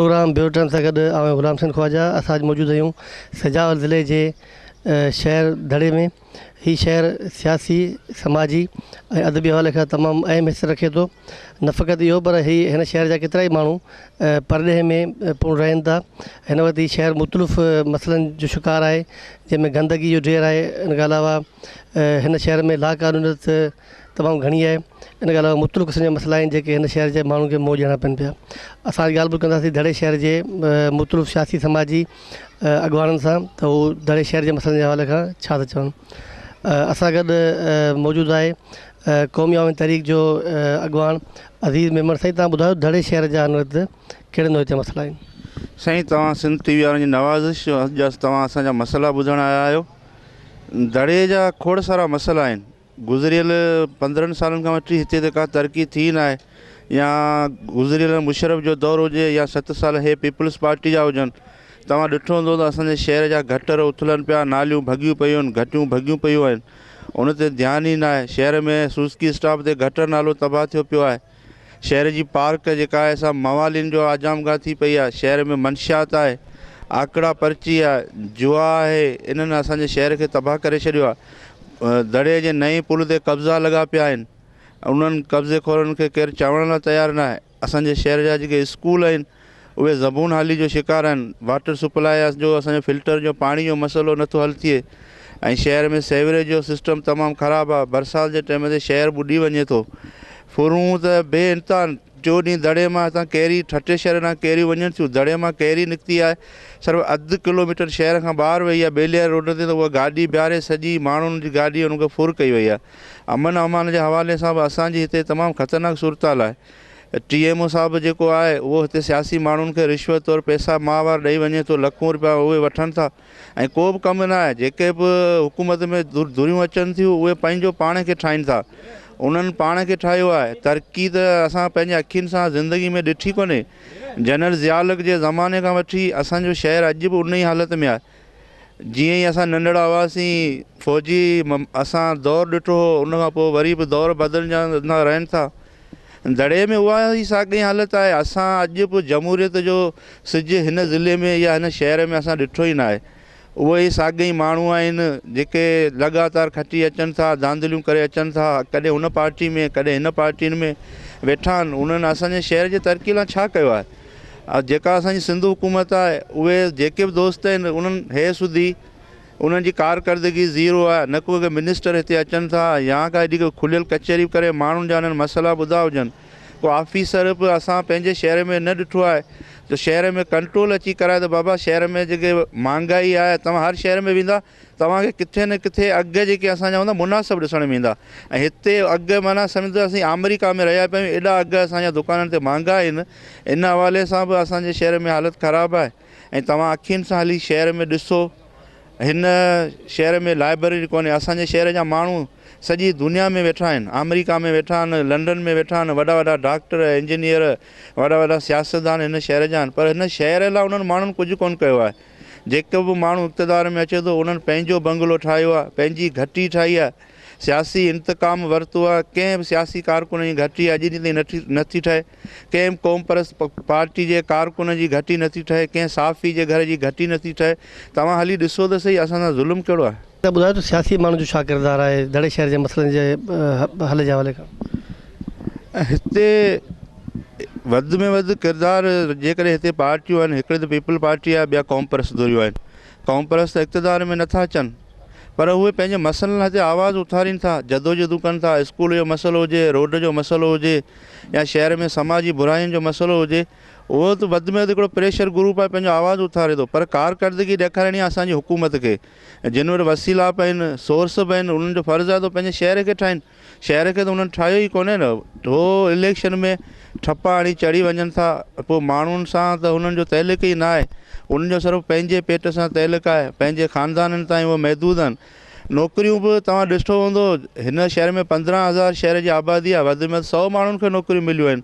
Programme bureau time سان گڏ آئون غلام حسين خواجه اسان اڄ موجود آهيون سجاول ضلعي جي شهر دڙي ۾ هي شهر سياسي سماجي ۽ ادبي حوالي کان تمام اهم حيثيت رکي ٿو نه فقط اهو پر هي هن شهر جا ڪيترائي ماڻهو پرڏيهه ۾ پڻ رهن ٿا هن وقت هي شهر مختلف مسئلن جو شڪار آهي جنهن ۾ گندگي جو ڍير آهي ان کان علاوه هن شهر ۾ لاقانونيت تمام گهڻي آهي ان کان علاوه مختلف قسم جا مسئلا آهن جيڪي هن شهر جي ماڻهن کي منهن ڏيڻا پون پيا اسان اڄ ڳالهه ٻولهه ڪنداسين دڙي شهر جي مختلف سياسي سماجي اڳواڻن سان ته هو دڙي شهر جي مسئلن جي حوالي کان ڇا ٿا چون اسان گڏ موجود آهي قومي عوامي تحريڪ جو اڳواڻ عزيز ميمڻ سائين تان ٻڌايو دڙي شهر جا هن وقت ڪهڙي نوعيت جا مسئلا آهن. سائين توهان سنڌ ٽي وي وارن جي نوازش جو اڄ توهان اسان جا مسئلا ٻڌڻ آيا آهيو دڙي جا کوڙ سارا مسئلا آهن گذريل 15 سالن کان وٺي هتي ته ڪا ترقي ٿي ناهي يا گذريل مشرف جو دور هجي يا 7 سال هي پيپلز پارٽي جا هجن توهان ڏٺو هوندو ته اسان جي شهر جا گٽر اٿلن پيا ناليون ڀڳيون پيون آهن گهٽيون ڀڳيون پيون آهن ان تي ڌيان ئي ناهي شهر ۾ سوزڪي اسٽاپ تي گٽر نالو تباهه ٿيو پيو آهي شهر جي پارڪ جيڪا آهي سا موالين جو آجامگاهه ٿي پئي آهي، شهر ۾ منشيات آهي، آڪڙا پرچي آهي، جوا آهي، انهن اسان جي شهر کي تباهه ڪري ڇڏيو آهي، دڙي جي نئين پل تي قبضا لڳا پيا آهن، انهن قبضي خورن کي ڪير چوڻ لاء تيار ناهي، اسان جي شهر جا جيڪي اسڪول آهن اهي زبون حالي جو شڪار آهن، واٽر سپلاء جو اسان جو فلٽر جو پاڻي جو مسئلو نٿو حل ٿئي ۽ شهر ۾ سيوريج جو سسٽم تمام خراب آهي، برسات جي ٽيم تي شهر ٻڏي وڃي ٿو، ڦرون ته بي انتها آهن، ٽيون ڏينهن دڙي مان هتان ڪيري ٺٽي شهر ڏانهن ڪيريون وڃن ٿيون، دڙي مان ڪيري نڪتي آهي صرف اڌ ڪلو ميٽر شهر کان ٻاهر وئي آهي ٻيلياري روڊ تي ته اها گاڏي بيهاري سڄي ماڻهن جي گاڏي ان کي ڦر ڪئي وئي آهي، امن امان جي حوالي سان به اسان جي هتي تمام خطرناڪ صورتحال آهي. ٽي ايم او صاحب جيڪو آهي اهو هتي سياسي ماڻهن کي رشوت طور پئسا ماهوار ڏئي وڃي ٿو لکون رپيا اهي وٺن ٿا ۽ ڪو به ڪم نه آهي جيڪي به حڪومت ۾ ڌريون اچن ٿيون اهي پنهنجو پاڻ کي ٺاهين ٿا انهن پاڻ کي ٺاهيو آهي ترقي ته اسان پنهنجي اکين سان زندگي ۾ ڏٺي ڪونهي جنرل ضياء الحق جي زماني کان وٺي اسان جو شهر اڄ به ان ئي حالت ۾ آهي جيئن ئي اسان ننڍڙا هئاسين فوجي اسان دور ڏٺو هو ان کان پوء وري به دور بدلجندا رهن ٿا دڙي ۾ اها ئي ساڳي حالت آهي اسان اڄ به جمهوريت جو سج هن ضلعي ۾ يا هن شهر ۾ اسان ڏٺو ئي ناهي اهي ئي ساڳي ماڻهو آهن جيڪي لڳاتار کٽي اچن ٿا ڌانڌليون ڪري اچن ٿا ڪڏهن هن پارٽي ۾ ڪڏهن هن پارٽين ۾ ويٺا آهن انهن اسان جي شهر جي ترقي لاء ڇا ڪيو آهي جيڪا اسان جي سنڌ حڪومت آهي اهي جيڪي به دوست آهن انهن هي سڌي انهن جي ڪارڪردگي زيرو آهي نه ڪو منسٽر هتي اچن ٿا يا ڪا ايڏي ڪو کليل ڪچهري ڪري ماڻهن جا انهن مسئلا ٻڌا هجن ڪو آفيسر به اسان پنهنجي شهر ۾ نه ڏٺو آهي جو شهر ۾ ڪنٽرول اچي ڪرائي ته بابا شهر ۾ جيڪي مهانگائي آهي توهان هر شهر ۾ ويندا توهان کي ڪٿي نه ڪٿي اگهه جيڪي اسان جا هوندا مناسب ڏسڻ ۾ ايندا ۽ هتي اگهه معنيٰ سمجهه ته اسين آمريڪا ۾ رهيا پيا آهيون ايڏا اگهه اسان جا دڪانن تي مهانگا آهن ان حوالي سان به اسان جي شهر ۾ حالت خراب آهي ۽ توهان اکين سان هلي شهر ۾ ڏسو هن شهر ۾ لائبريري ڪونهي اسان جي شهر جا ماڻهو سڄي دنيا ۾ ويٺا آهن آمريڪا ۾ ويٺا آهن لنڊن ۾ ويٺا آهن وڏا وڏا ڊاڪٽر انجنيئر وڏا وڏا سياستدان هن شهر جا آهن پر هن شهر لاء انهن ماڻهن ڪجهه ڪونه ڪيو آهي جيڪو به ماڻهو اقتدار ۾ اچي ٿو انهن پنهنجو بنگلو ٺاهيو آهي، پنهنجي گهٽي ٺاهي آهي، سياسي انتقام ورتو آهي، ڪنهن به سياسي ڪارڪن جي گهٽي اڄ ڏينهن تائين نه ٿي ٺهي، ڪنهن به قومپرست پارٽي جي ڪارڪن جي گهٽي نه ٿي ٺهي، ڪنهن صحافي جي گهر جي گهٽي نه ٿي ٺهي، توهان هلي ڏسو ته سهي اسان سان ظلم ڪهڙو آهي. ته ٻڌايو ته سياسي ماڻهن جو ڇا ڪردار آهي دڙي شهر جي مسئلن جي حل جي حوالي کان؟ هتي وڌ ۾ وڌ ڪردار جيڪڏهن هتي پارٽيون آهن هڪڙي ته پيپلز پارٽي آهي ٻيا قومپرست ڌريون آهن قومپرست اقتدار ۾ نٿا اچن پر اهي پنهنجي مسئلن لاء هتي آواز اٿارين ٿا جدوجهدون ڪن ٿا اسڪول جو مسئلو هجي روڊ جو مسئلو هجي يا شهر ۾ سماجي براين جو مسئلو هجي اهو ته وڌ ۾ وڌ هڪڙو پريشر گروپ آهي پنهنجو آواز اٿاري ٿو پر ڪارڪردگي ڏيکارڻي آهي اسان جي حڪومت کي جن وٽ وسيلا به آهن سورس به آهن انهن جو فرض آهي ته پنهنجي شهر کي ٺاهين شهر کي ته انهن ٺاهيو ئي ڪونهي نه هو اليڪشن ۾ ٺپا هڻي چڙهي وڃن ٿا پوء ماڻهن سان ته انهن جو تعلق ئي نه آهي انهن جو صرف پنهنجي پيٽ سان تعلق آهي پنهنجي خاندانن تائين اهي محدود آهن نوڪريون به توهان ڏٺو هوندو هن شهر ۾ 15,000 شهر جي آبادي آهي وڌ ۾ وڌ 100 ماڻهن کي نوڪريون مليون آهن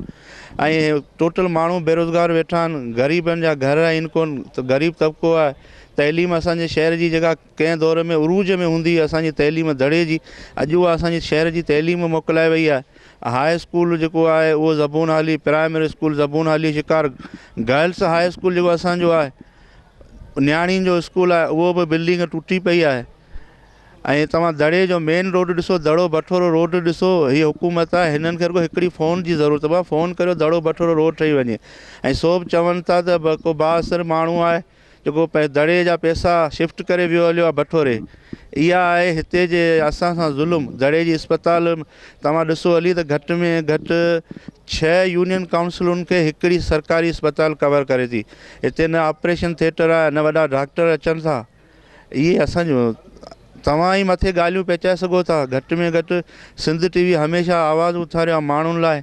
۽ ٽوٽل ماڻهو بيروزگار ويٺا آهن غريبن جا گهر آهن ڪون ته غريب طبقو آهي تعليم اسان جي شهر جي جيڪا ڪنهن دور ۾ عروج ۾ هوندي هئي اسان جي تعليم دڙي جي اڄ اها اسان جي شهر جي تعليم موڪلائي وئي آهي. هاء اسڪول جيڪو آهي اهو زبون حالي، پرائمري اسڪول زبون حالي شڪار، گرلس هاء اسڪول جيڪو اسان جو آهي نياڻين جو اسڪول آهي اهو به بلڊنگ ٽٽي پئي آهي ۽ توهان دڙي جو مين روڊ ڏسو دڙو بٺورو روڊ ڏسو هي حڪومت آهي هنن کي رڳو هڪڙي فون جي ضرورت آهي فون ڪريو دڙو بٺورو روڊ ٺهي وڃي ۽ سو به چون ٿا ته ڪو بااثر ماڻهو آهي جيڪو دڙي جا پئسا شفٽ ڪري ويو هليو آهي بٺوري اها آهي هتي جي اسان سان ظلم دڙي جي اسپتال توهان ڏسو هلي ته گهٽ ۾ گهٽ ڇهه يونين ڪائونسلن کي هڪڙي سرڪاري اسپتال ڪور ڪري ٿي هتي نه آپريشن ٿيٽر آهي نه وڏا ڊاڪٽر اچن ٿا اهي اسان جون توهان ئي مٿي ڳالهيون پهچائي سگهو ٿا گهٽ ۾ گهٽ سنڌ ٽي وي هميشه آواز اٿاريو آهي ماڻهن لاء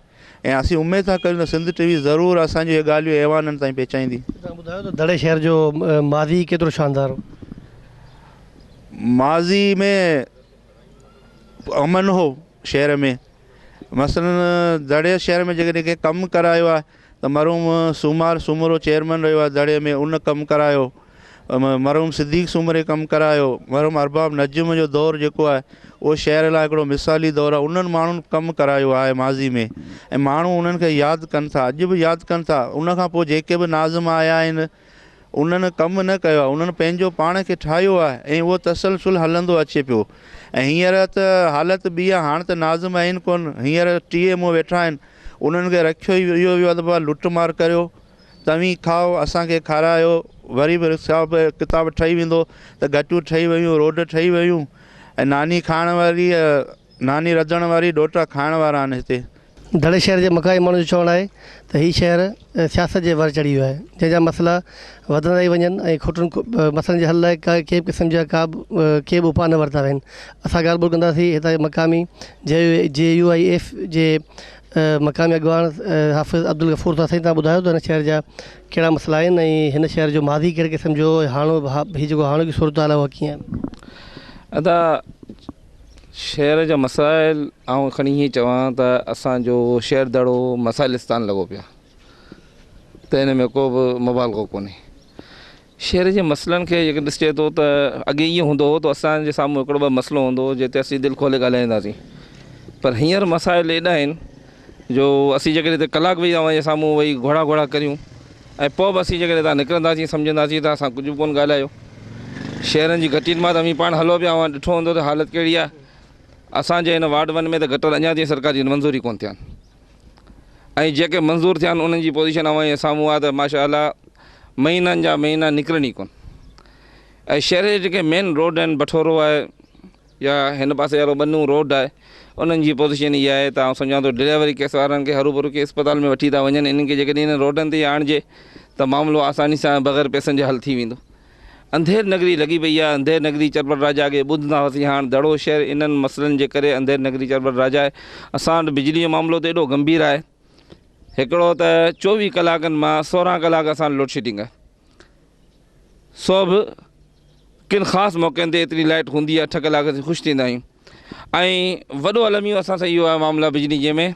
۽ اسين اميد ٿا ڪريون ته سنڌ ٽي وي ضرور اسان جون اهي ڳالهيون ايوانن تائين پهچائيندي. توهان ٻڌايو ته دڙي شهر جو ماضي ڪيترو شاندار هو؟ ماضي ۾ امن هو شهر ۾ مثلاً دڙي شهر ۾ جيڪڏهن ڪنهن ڪم ڪرايو آهي ته مرحوم سومار سومرو چيئرمين رهيو آهي دڙي ۾ ان ڪم ڪرايو مرحوم صديق سومري ڪم ڪرايو مرحوم ارباب نجم جو دور جيڪو آهي اهو شهر لاء هڪڙو مثالي دور آهي انهن ماڻهن ڪم ڪرايو آهي ماضي ۾ ۽ ماڻهو انهن کي ياد ڪن ٿا اڄ به ياد ڪن ٿا ان کان پوء جيڪي به ناظم آيا آهن انهن ڪم نه ڪيو آهي انهن پنهنجو پاڻ کي ٺاهيو آهي ۽ اهو تسلسل هلندو اچي پيو ۽ هينئر ته حالت ٻي آهي هاڻ ته ناظم آهن ڪونه هينئر ٽي ايم او ويٺا آهن انهن کي رکيو ئي اهو ويو آهي ته بابا لٽ مار ڪريو، توهين کائو، اسان کي کارايو، وري به حساب ڪتاب ٺهي ويندو ته گهٽيون ٺهي ويون، روڊ ٺهي ويون ۽ ناني کائڻ واري ناني رڌڻ واري ڏوهٽا کائڻ وارا آهن هتي. دڙي شهر جي مقامي ماڻهن جو چوڻ آهي ته هي شهر سياست جي ور چڙهي ويو آهي جنهن جا مسئلا وڌندا ئي وڃن ۽ کوٽن مسئلن جي حل لاء ڪنهن به قسم جا ڪا به ڪي به اپاء نه ورتا ويا آهن اسان ڳالهه ٻولهه ڪنداسين هتان جي مقامي جي جي يو I F جي مقامي اڳواڻ حافظ عبدالغفور سان سائين توهان ٻڌايو ته هن شهر جا ڪهڙا مسئلا آهن ۽ هن شهر جو ماضي ڪهڙي قسم جو هو ۽ هاڻو هي جيڪو هاڻوڪي صورتحال آهي اها ڪيئن آهي؟ ادا شهر جا مسائل آئون کڻي هيئن چوان ته اسان جو شهر دڙو مسائلستان لڳو پيو آهي ته ان ۾ ڪو به مبالغو ڪونهي. شهر جي مسئلن کي جيڪڏهن ڏسجي ٿو ته اڳي ائين هوندو هو ته اسان جي سامهون هڪڙو ٻه مسئلو هوندو هو جنهن تي اسين دل کولي ڳالهائينداسين پر هينئر مسائل ايڏا آهن جو اسين جيڪڏهن هتي ڪلاڪ ويهي اوهان جي سامهون ويهي گهوڙا گهوڙا ڪريون ۽ پوء به اسين جيڪڏهن هتان نڪرنداسين سمجهنداسين ته اسان ڪجهه به ڪونه ڳالهايو شهرن جي گهٽين مان ته اوهين پاڻ هلو پيا اوهان ڏٺو هوندو ته حالت ڪهڙي آهي اسان جي هن وارڊ ون ۾ ته گٽر اڃا تائين سرڪاري منظور ئي ڪونه ٿيا آهن ۽ جيڪي منظور ٿيا آهن انهن جي پوزيشن اوهان جي سامهون آهي ته ماشاء الله مهينن جا مهينا نڪرن ئي ڪونه ۽ شهر جي جيڪي مين روڊ آهن بٺورو آهي يا هن پاسي وارو ٻنو روڊ آهي انهن جي پوزيشن اها آهي ته آئون سمجهان ٿو ڊليوري ڪيس وارن کي هرو ڀرو ڪي اسپتال ۾ وٺي ٿا وڃن انهن کي جيڪڏهن انهن روڊن تي آڻجي ته معاملو آساني سان بغير پئسن جي حل ٿي ويندو انڌير نگري لڳي پئي آهي، انڌير نگري چرٻٽ راجا اڳي ٻڌندا هئاسين هاڻ دڙو شهر انهن مسئلن جي ڪري انڌير نگري چرٻٽ راجا آهي، اسان وٽ بجلي جو معاملو ته ايڏو گنڀير آهي هڪڙو ته 24 ڪلاڪن مان 16 ڪلاڪ اسان وٽ لوڊشيڊنگ آهي سو به ڪن خاص موقعن تي ايتري لائٽ هوندي آهي اٺ ڪلاڪ اسين خوش ٿيندا آهيون ۽ وڏو الميو اسان سان اهو آهي معاملا بجلي جي ۾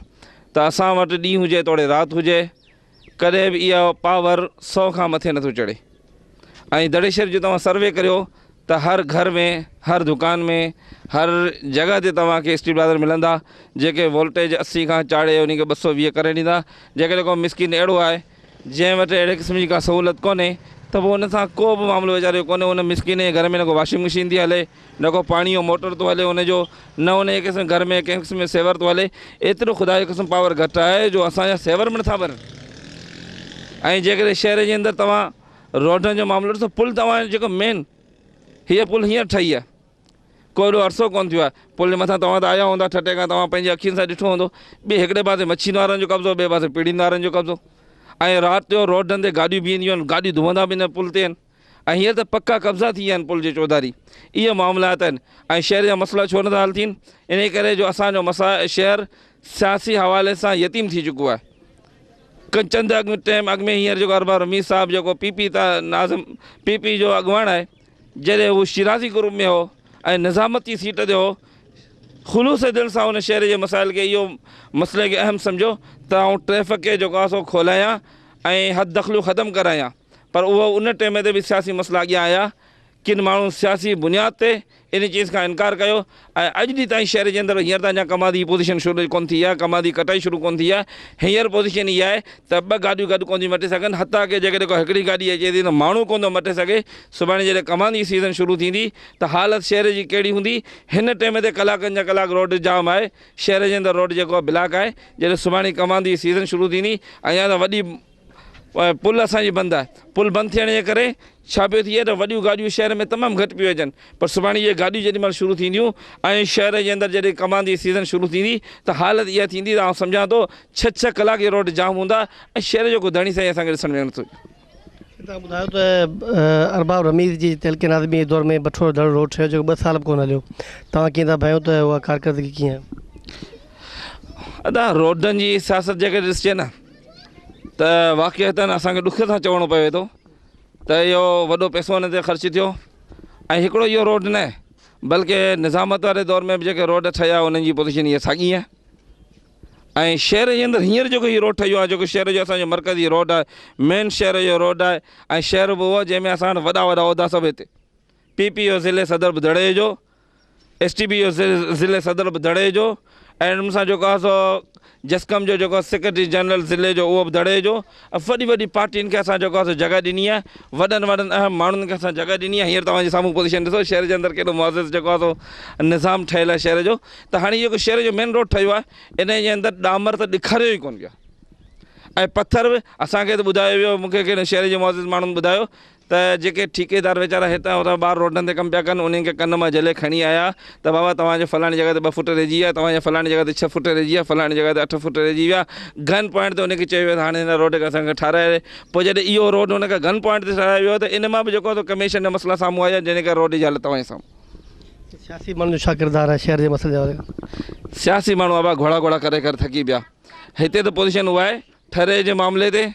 ته اسان وٽ ڏينهن هجي توڙي رات هجي ڪڏهن به اها پاور سئو کان مٿي نٿو چڙهي ۽ دڙي شهر جو توهان سروي ڪريو ته هر گهر ۾ هر دڪان ۾ هر جڳهه تي توهان کي اسٽريٽ لائٽر ملندا جيڪي وولٽيج 80 کان چاڙهي ان کي 220 ڪري ڏيندا جيڪڏهن ڪو مسڪين اهڙو آهي جنهن وٽ اهڙي قسم جي ڪا سهولت ڪونهي ته پوء ان سان ڪو به معاملو ويچاري جو ڪونهي ان مسڪين جي گهر ۾ نه ڪو واشنگ مشين ٿي هلي نه ڪو پاڻي جو موٽر ٿو هلي ان جو نه ان جي قسم گهر ۾ ڪنهن قسم جو سيور ٿو هلي ايترو خدا جو قسم پاور گهٽ آهي جو اسان جا سيور به نٿا ڀرن ۽ جيڪڏهن شهر جي اندر توهان روڊن جو معاملو ڏسو پل توهان جيڪو مين هيء پل هينئر ٺهي آهي ڪو ايڏو عرصو ڪونه ٿيو آهي پل جي مٿان توهان ته آيا هوندا ٺٽي کان توهان پنهنجي اکين سان ڏٺو هوندو ٻي هڪڙي پاسي مڇين وارن جو قبضو ٻئي پاسي پيڙين وارن جو قبضو ۽ رات جو روڊن تي گاڏيون بيهنديون آهن گاڏيون ڌوندا به هن پل تي آهن ۽ هينئر ته پڪا قبضا ٿي ويا آهن پل جي چوڌاري اهي معاملات آهن ۽ شهر جا مسئلا ڇو نٿا حل ٿين انهي ڪري جو اسان جو مسا شهر سياسي حوالي سان يتيم ٿي چڪو آهي ڪن چند اڳ ٽيم اڳ ۾ هينئر جيڪو ارباب رميز صاحب جيڪو پي پي تا ناظم پي پي جو اڳواڻ آهي جڏهن هو شيرازي گروپ ۾ هو ۽ نظامت جي سيٽ تي هو خلوص دل سان ان شهر جي مسائل کي اهو مسئلي کي اهم سمجهيو ته آئون ٽريفڪ کي جيڪو آهي سو کولايان ۽ حد دخليون ختم ڪرايان پر اهو ان ٽيم تي به سياسي مسئلا اڳيان آيا. ڪن ماڻهن سياسي بنياد تي ان چيز کان انڪار ڪيو ۽ اڄ ڏينهن تائين شهر جي اندر هينئر ته اڃا ڪمادي جي پوزيشن شروع ڪونه ٿي آهي، ڪمادي ڪٽائي شروع ڪونه ٿي آهي، هينئر پوزيشن اها آهي ته ٻه گاڏيون گڏ ڪونه ٿيون مٽي سگهن، حتيٰ ڪه جيڪڏهن ڪو هڪڙي گاڏي اچي ٿي ته ماڻهو ڪونه ٿو مٽي سگهي، سڀاڻي جڏهن ڪمادي جي سيزن شروع ٿيندي ته حالت شهر جي ڪهڙي هوندي، هن ٽيم تي ڪلاڪن جا ڪلاڪ روڊ جام آهي، شهر جي اندر روڊ جيڪو آهي بلاڪ آهي، جڏهن سڀاڻي ڪمادي جي سيزن شروع ٿيندي اڃا ته وڏي پل اسان جي بند آهي، پل بند ٿيڻ جي ڪري ڇا پيو ٿئي ته وڏيون گاڏيون شهر ۾ تمام گهٽ پيون اچن پر سڀاڻي اهي گاڏيون جيڏي مهل شروع ٿينديون ۽ شهر جي اندر جڏهن ڪماند جي سيزن شروع ٿيندي ته حالت اها ٿيندي ته آئون سمجهان ٿو ڇهه ڇهه ڪلاڪ اهي روڊ جام هوندا ۽ شهر جو ڪو ڌڻي سائين اسان کي ڏسڻ ۾ نٿو اچي. توهان ٻڌايو ته ارباب رميز جي تعلقي ناظمي جي دور ۾ بٺورو دڙو روڊ ٺهيو جيڪو ٻه سال به ڪونه هليو توهان ڪيئن ٿا ڀانيو ته اها ڪارڪردگي ڪيئن آهي؟ ادا روڊن جي سياست جيڪڏهن ڏسجي نه ته واقعتن اسان کي ڏک سان چوڻو پوي ٿو ته اهو وڏو پئسو ان تي خرچ ٿيو ۽ هڪڙو اهو روڊ نه بلڪه نظامت واري دور ۾ به جيڪي روڊ ٺهيا انهن جي پوزيشن اها ساڳي آهي ۽ شهر جي اندر هينئر جيڪو هي روڊ ٺهيو آهي جيڪو شهر جو اسانجو مرڪزي روڊ آهي مين شهر جو روڊ آهي ۽ شهر به اهو جنهن ۾ اسان وٽ وڏا وڏا عهدا سڀ هتي پي پي او ضلعي صدر به دڙي جو ايس ٽي پي جو ضلعي صدر به دڙي جو ۽ ان سان جيڪو آهي سو جسقم جو جيڪو سيڪريٽري جنرل ضلعي جو اهو به دڙي جو ۽ وڏي وڏي پارٽين کي اسان جيڪو آهي سو جڳهه ڏني آهي وڏن وڏن اهم ماڻهن کي اسان جڳهه ڏني آهي هينئر توهان جي سامهون پوزيشن ڏسو شهر جي اندر ڪيڏو معزز جيڪو آهي سو نظام ٺهيل آهي شهر جو ته هاڻي جيڪو شهر جو مين روڊ ٺهيو آهي ان جي اندر ڏامر ته ڏيکاريو ئي ڪونه ويو آهي ۽ پٿر به اسان کي ته ٻڌايو ويو مون کي ڪنهن شهر جي معزز ماڻهن ٻڌايو ته جيڪي ٺيڪيدار ويچارا هتان هتان ٻاهر روڊن تي ڪم پيا ڪن انهن کي ڪن مان جهلي کڻي آيا ته بابا توهان جي فلاڻي جڳهه تي ٻه فوٽ رهجي ويا توهان جي فلاڻي جڳهه تي ڇهه فوٽ رهجي ويا فلاڻي جڳهه تي اٺ فوٽ رهجي ويا گن پوائنٽ تي ان کي چيو ويو ته هاڻي هن روڊ کي اسان کي ٺاراهي ڏي پوء جڏهن اهو روڊ ان کي گن پوائنٽ تي ٺارايو ويو ته ان مان به جيڪو ڪميشن جا مسئلا سامهون آيا جنهن ڪري روڊ جي حالت توهان جي سامهون. سياسي ماڻهن جو ڇا ڪردار آهي شهر جي مسئلن جي حوالي سان؟ سياسي ماڻهو ابا گهوڙا گهوڙا ڪري ڪري ٿڪي پيا هتي ته پوزيشن اها آهي ٺري جي معاملي تي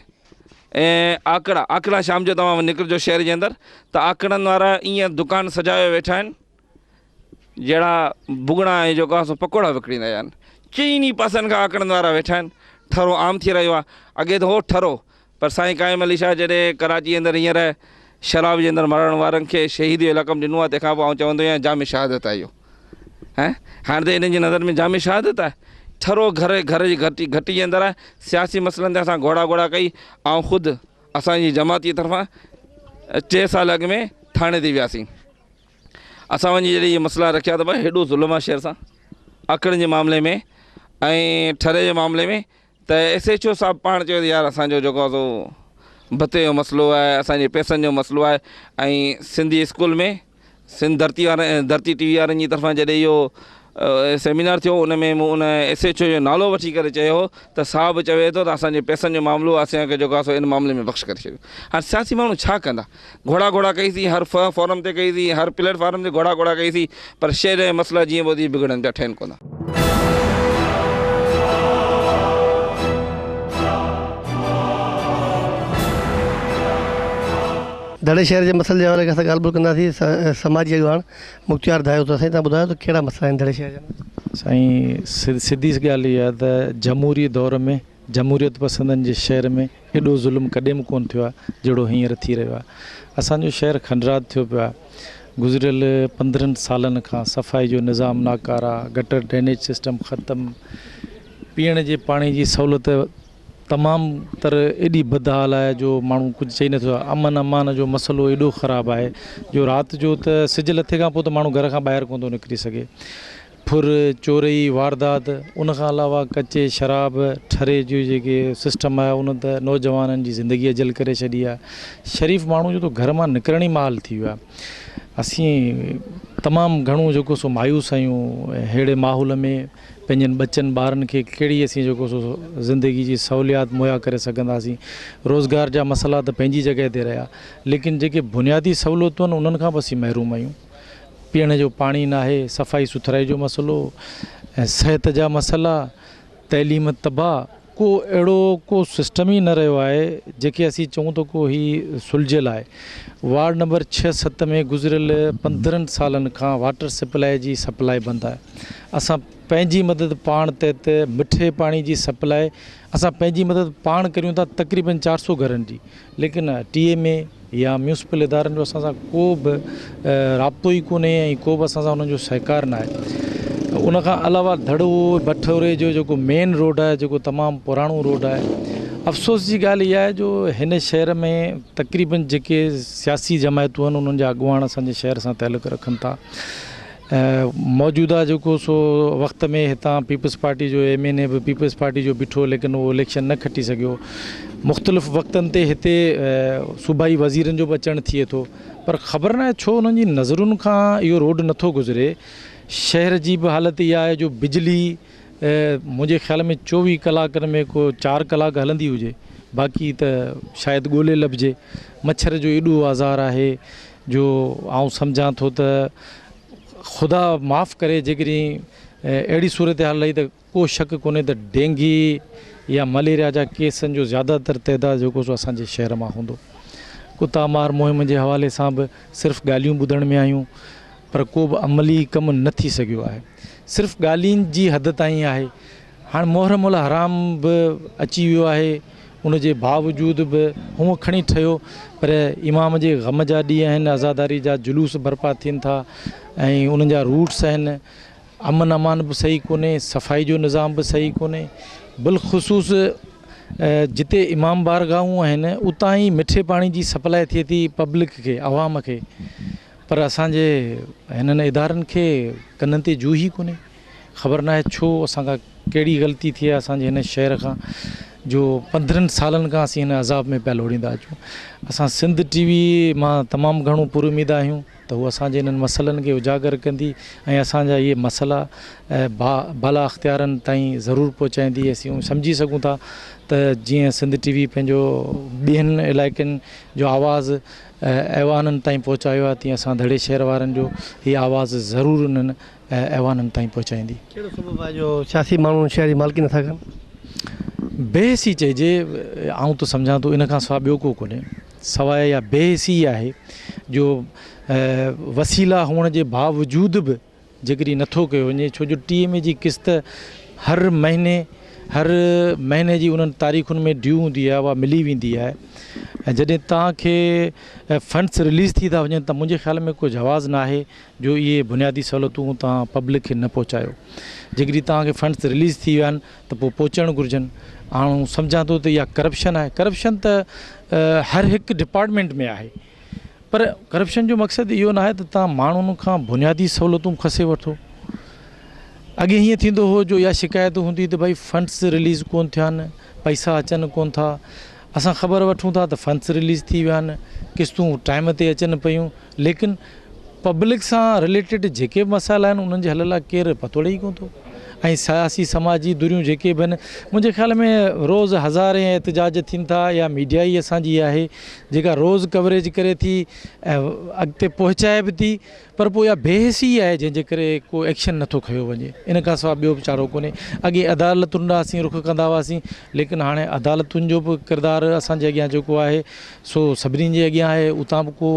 ۽ آڪڙا آڪڙا شام جو توهان نڪرجو شهر جي اندر ته آڪڙن وارا ائين دڪان سجايو ويٺا آهن جهڙا ڀڳڙا ۽ جيڪو آهي سو پڪوڙا وڪڻي رهيا آهن چئني پاسن کان آڪڙن وارا ويٺا آهن ٺرو عام ٿي رهيو آهي اڳي ته هو ٺرو پر سائين قائم علي شاهه جڏهن ڪراچي اندر هينئر شراب جي اندر مرڻ وارن کي شهيد جو لقب ڏنو آهي تنهن کان پوء آئون چوندو آهيان جام شهادت آهي اهو ۽ هاڻي ته انهن جي نظر ۾ جام شهادت آهي ٺرو گهر گهر جي گهٽي گهٽي جي اندر آهي سياسي مسئلن تي اسان گهوڙا گهوڙا ڪئي آئون خود اسان جي جماعت جي طرفان ٽي سال اڳ ۾ ٿاڻي تي وياسين اسان وڃي جڏهن اهي مسئلا رکيا ته ڀاء هيڏو ظلم آهي شهر سان اکڙن جي معاملي ۾ ۽ ٺري جي معاملي ۾ ته ايس ايڇ او صاحب پاڻ چيو ته يار اسان جو جيڪو آهي سو ڀتي جو مسئلو آهي اسان جي پئسن جو مسئلو آهي ۽ سنڌي اسڪول ۾ سنڌ ڌرتي وارن ڌرتي ٽي وي وارن جي طرفان جڏهن اهو سيمينار ٿيو ان ۾ مون ان ايس ايڇ او جو نالو وٺي ڪري چيو هو ته صاحب چوي ٿو ته اسان جي پئسن جو معاملو آهي اسان کي جيڪو آهي سو ان معاملي ۾ بخش ڪري ڇڏيو هاڻي سياسي ماڻهو ڇا ڪندا گهوڙا گهوڙا ڪئي سين هر فورم تي ڪئي سين هر پليٽ فارم تي گهوڙا گهوڙا ڪئي سين پر شهر جا مسئلا جيئن پوء تيئن بگڙن پيا ٺهن ڪونه. دڙي شهر جي مسئلن جي حوالي کان اسان ڳالهه ٻولهه ڪنداسين سماجي اڳواڻ مختيار دايو ته سائين توهان ٻڌايو ته ڪهڙا مسئلا آهن دڙي شهر جا. سائين سڌي ڳالهه اها آهي ته جمهوري دور ۾ جمهوريت پسندن جي شهر ۾ ايڏو ظلم ڪڏهن به ڪونه ٿيو آهي جهڙو هينئر ٿي رهيو آهي. اسان جو شهر کنڊرات ٿيو پيو آهي. گذريل 15 سالن کان صفائي جو نظام ناڪاره، گٽر ڊرينيج سسٽم ختم، پيئڻ جي پاڻي جي سهولت تمام تر ايڏي بدحال آهي جو ماڻهو ڪجهه چئي نٿو سگهي. امن امان جو مسئلو ايڏو خراب آهي جو رات جو ته سج لٿي کان پوء ته ماڻهو گهر کان ٻاهر ڪونه ٿو نڪري سگهي. ڦر، چوري، واردات، ان کان علاوه ڪچي شراب، ٺري جو جيڪي سسٽم آهي ان ته نوجوانن جي زندگي اجل ڪري ڇڏي آهي. شريف ماڻهو جو ته گهر مان نڪرڻ ئي محال ٿي ويو آهي. اسين تمام گهڻو جيڪو سو مايوس آهيون ههڙي ماحول ۾ پنهنجن ٻچن ٻارن کي ڪهڙي اسين جيڪو سو زندگي جي سهوليات مهيا ڪري سگهنداسين. روزگار جا مسئلا ته پنهنجي جڳهه تي رهيا ليڪن جيڪي بنيادي سهولتون آهن انهن کان به اسين محروم آهيون. پيئڻ جو پاڻي ناهي، صفائي سٿرائي جو مسئلو ۽ صحت جا مسئلا، تعليم تباهه، ڪو اهڙو ڪو سسٽم ئي نه رهيو آهي جيڪي اسين چئون ته ڪو هي سلجهيل آهي. وارڊ نمبر 6 7 ۾ گذريل 15 سالن کان واٽر سپلائي جي سپلائي بند آهي. اسان پنهنجي مدد پاڻ تحت مٺي پاڻي جي سپلائي اسان پنهنجي مدد پاڻ ڪريون ٿا تقريبن 400 گهرن جي ليڪن ٽي ايم اي، يا ميونسپل ادارن جو اسان سان ڪو به رابطو ئي ڪونهي ۽ ڪو به اسان سان انهن جو سهڪار ناهي ان کان علاوه دڙو بٺوري جو جيڪو مين روڊ آهي جيڪو تمام پراڻو روڊ آهي افسوس جي ڳالهه اها آهي جو هن شهر ۾ تقريبن جيڪي سياسي جماعتون آهن انهن جا اڳواڻ اسان جي شهر سان تعلق رکن ٿا موجوده جيڪو سو وقت ۾ هتان پيپلز پارٽي جو ايم اين اي به پيپلز پارٽي جو بيٺو ليڪن اهو اليڪشن نه کٽي سگهيو مختلف وقتن تي هتي صوبائي وزيرن جو به اچڻ ٿئي ٿو پر خبر ناهي ڇو انهن جي نظرن کان اهو روڊ نٿو گذري شهر جي به حالت اها آهي جو بجلي منهنجي خيال ۾ 24 ڪلاڪن ۾ ڪو 4 ڪلاڪ هلندي هجي باقي ته شايد ڳولي لڀجي مڇر جو ايڏو آزار آهي جو آئون سمجهان ٿو ته خدا معاف ڪري جيڪڏهن اهڙي صورتحال رهي ته ڪو شڪ ڪونهي ته ڊينگي يا مليريا جا ڪيسن جو زياده تر تعداد جيڪو سو اسان جي شهر مان هوندو. ڪتا مار مهم جي حوالي سان به صرف ڳالهيون ٻڌڻ ۾ آيون پر ڪو به عملي ڪم نه ٿي سگهيو آهي. صرف ڳالهين جي حد تائين آهي. هاڻ محرم الحرام به اچي ويو آهي ان جي باوجود به هونء کڻي ٺهيو پر امام جي غم جا ڏينهن آهن عزاداري جا جلوس برپا ٿين ٿا ۽ انهن جا روٽس آهن امن امان به صحيح ڪونهي صفائي جو نظام به صحيح ڪونهي بالخصوص جتي امام بارگاهون آهن اتان ئي مٺي پاڻي جي سپلاء ٿئي ٿي پبلڪ کي عوام کي پر اسان جي هنن ادارن کي ڪنن تي جوء ئي ڪونهي خبر ناهي ڇو اسان کان ڪهڙي غلطي ٿي آهي اسان جي هن شهر کان جو 15 سالن کان اسين هن عذاب ۾ پيا لوڙيندا اچون. اسان سنڌ ٽي وي مان تمام گهڻو پر اميد آهيون ته هو اسان جي انهن مسئلن کي اجاگر ڪندي ۽ اسان جا اهي مسئلا بالا اختيارن تائين ضرور پهچائيندي. اسين سمجهي سگهون ٿا ته جيئن سنڌ ٽي وي پنهنجو ٻين علائقن جو آواز ايوانن تائين پهچايو آهي تيئن اسان دڙي شهر وارن جو هي آواز ضرور انهن ايوانن تائين پهچائيندي. ڪهڙو سبب آهي جو سياسي ماڻهو شهر جي مالڪي نٿا ڪن؟ بي حسي چئجي، آئون ته سمجهان ٿو ان کان سواء ٻيو ڪو ڪونهي، سواء اها بي حسي ئي آهي جو وسيلا هئڻ جي باوجود به جيڪڏهن نٿو ڪيو وڃي، ڇو جو ٽي ايم اي جي قسط هر مهيني هر مهيني جي انهن تاريخن ۾ ڊيو هوندي آهي اها ملي ويندي آهي ۽ جڏهن توهان کي فنڊس رليز ٿي ٿا وڃن ته منهنجي خيال ۾ ڪو جواز ناهي جو اهي بنيادي سهولتون توهان پبلڪ کي نه پهچايو. جيڪڏهن توهان کي فنڊز رليز ٿي ويا آهن ته پوء پهچڻ گهرجن. آئون سمجهان ٿو ته اها ڪرپشن آهي. ڪرپشن ته هر هڪ ڊپارٽمينٽ ۾ آهي پر ڪرپشن جو مقصد اهو ناهي ته توهان ماڻهن کان بنيادي سهولتون کسي وٺو. اڳي هيئن ٿيندو هو جو اها شڪايت هوندي ته ڀائي فنڊز رليز ڪونه ٿيا آهن، پئسا اچن ڪونه ٿا. اسان خبر وٺون ٿا ته فنڊز رليز ٿي ويا آهن، قسطون ٽائيم تي اچن پيون. ليڪن پبلڪ سان رليٽيڊ جيڪي به مسئلا آهن انهن جي حل لاء ڪير پتوڙي ئي ڪونه ٿو ۽ سياسي سماجي ڌريون جيڪي به آهن منهنجي خيال ۾ روز هزارين احتجاج ٿين ٿا يا ميڊيا ئي اسان جي آهي جيڪا روز ڪوريج ڪري ٿي ۽ اڳتي پهچائي به ٿي پر پوء اها بي حسي ئي آهي جنهن جي ڪري ڪو ايڪشن نٿو کنيو وڃي ان کان سواء ٻيو به چارو ڪونهي اڳي عدالتن ڏانهن اسين رخ ڪندا هئاسين ليڪن هاڻي عدالتن جو به ڪردار اسان جي اڳيان جيڪو آهي سو سڀني جي اڳيان آهي، اتان به ڪو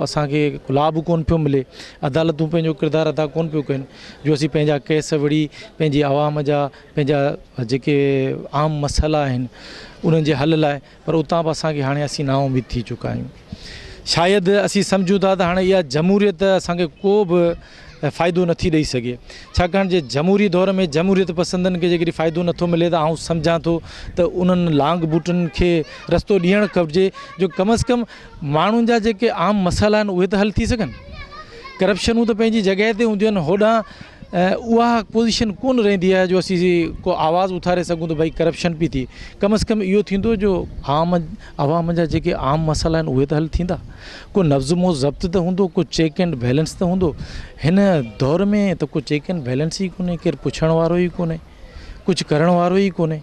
اسان کي لاڀ ڪونه پيو ملي، عدالتون پنهنجو ڪردار ادا ڪونه پيون ڪن جو اسين پنهنجا ڪيس وڙهي پنهنجي عوام جا پنهنجا جيڪي عام مسئلا آهن انهن جي حل لاء پر اتان به اسان کي هاڻي اسين نااميد ٿي چڪا آهيون شايد اسين سمجهون ٿا ته هاڻي اها جمهوريت اسان کي ڪو به فائدو نٿي ڏئي سگهي ڇاڪاڻ جي جمهوري دور ۾ جمهوريت پسندن کي جيڪڏهن فائدو نٿو ملي ته آئون سمجهان ٿو ته انهن لانگ بوٽن کي رستو ڏيڻ کپجي جو ڪم از ڪم ماڻهن جا جيڪي عام مسئلا آهن اهي ته حل ٿي سگهن ڪرپشنون ته پنهنجي جڳهه تي هونديون آهن هوڏانهن اها پوزيشن ڪونه رهندي آهي جو اسين ڪو آواز اٿاري سگهون ته ڀئي ڪرپشن پئي ٿئي ڪم از ڪم اهو ٿيندو جو عام عوام جا جيڪي عام مسئلا آهن اهي ته حل ٿيندا ڪو نظم و ضبط ته هوندو، ڪو چيڪ اينڊ بيلنس ته هوندو. هن دور ۾ ته ڪو چيڪ اينڊ بيلنس ئي ڪونهي، ڪير پڇڻ وارو ئي ڪونهي، ڪجهه ڪرڻ وارو ئي ڪونهي.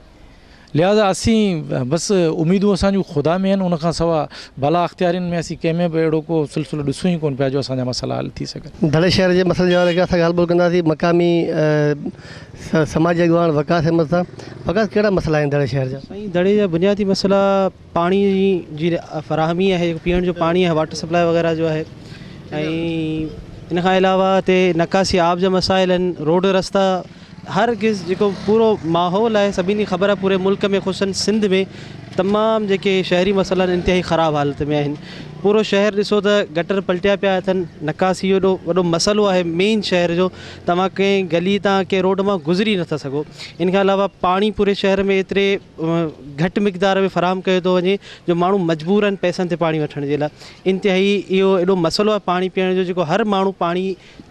لهٰذا اسين بس اميدون اسان جون خدا ۾ آهن، ان کان سوا بالا اختيارين ۾ اسين ڪنهن ۾ به اهڙو ڪو سلسلو ڏسون ئي ڪونه پيا جو اسان جا مسئلا حل ٿي سگهن. دڙي شهر جي مسئلن جي حوالي کان اسان ڳالهه ٻولهه ڪنداسين مقامي سماجي اڳواڻ وقاص احمد سان. وقاص ڪهڙا مسئلا آهن دڙي شهر جا؟ سائين دڙي جا بنيادي مسئلا پاڻي جي فراهمي آهي جيڪو پيئڻ جو پاڻي آهي واٽر سپلاء وغيره جو آهي ۽ ان کان علاوه هتي نڪاسي آب جا مسائل آهن روڊ رستا هر قسم جيڪو پورو ماحول آهي سڀني کي خبر آهي پوري ملڪ ۾ خصوصن سنڌ ۾ تمام جيڪي شهري مسئلا آهن انتهائي خراب حالت ۾ آهن پورو شهر ڏسو ته گٽر پلٽيا پيا اٿن، نڪاسي جو ايڏو وڏو مسئلو آهي مين شهر جو، توهان ڪنهن گلي تان ڪنهن روڊ مان گذري نٿا سگهو. ان کان علاوه پاڻي پوري شهر ۾ ايتري گهٽ مقدار ۾ فراهم ڪيو ٿو وڃي جو ماڻهو مجبور آهن پئسن تي پاڻي وٺڻ جي لاء. انتهائي اهو ايڏو مسئلو آهي پاڻي پيئڻ جو جيڪو هر ماڻهو پاڻي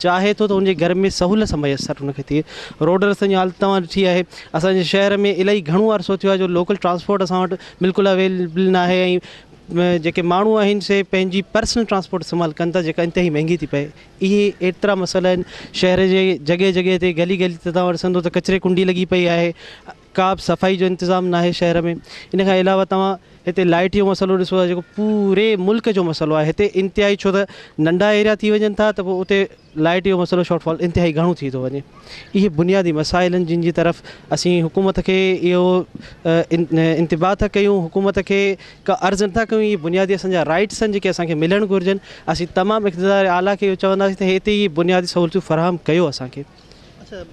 چاهي ٿو ته ان جي گهر ۾ سهولت سان ميسر ان کي ٿئي. روڊ رستن جي حالت توهان ڏٺي آهي. اسان جي شهر ۾ الائي گهڻو عرصو ٿيو آهي جو لوڪل ٽرانسپورٽ اسان وٽ بلڪل اويلبل ناهي ۽ جيڪي ماڻهو آهن سي پنهنجي پرسنل ٽرانسپورٽ استعمال ڪن ٿا جيڪا انتهائي مهنگي ٿي پئي. اهي ايترا مسئلا آهن شهر جي جڳهه جڳهه تي گلي گلي تي توهان ڏسندو ته ڪچري ڪنڊي لڳي پئي آهي ڪا به صفائي جو انتظام ناهي شهر ۾ ان کان علاوه توهان هتي لائٽ جو مسئلو ڏسو ٿا جيڪو پوري ملڪ جو مسئلو آهي هتي انتهائي ڇو ته ننڍا ايريا ٿي وڃن ٿا ته پوء اتي لائٽ جو مسئلو شارٽ فال انتهائي گهڻو ٿي ٿو وڃي. اهي بنيادي مسائل آهن جن جي طرف اسين حڪومت کي اهو انتباهه ٿا ڪيون حڪومت کي ڪا عرض نٿا ڪيون اهي بنيادي اسان جا رائٽس آهن جيڪي اسان کي ملڻ گهرجن اسين تمام اقتدار اعليٰ کي اهو چونداسين ته هتي اهي بنيادي سهولتون فراهم ڪيو اسان کي. اڇا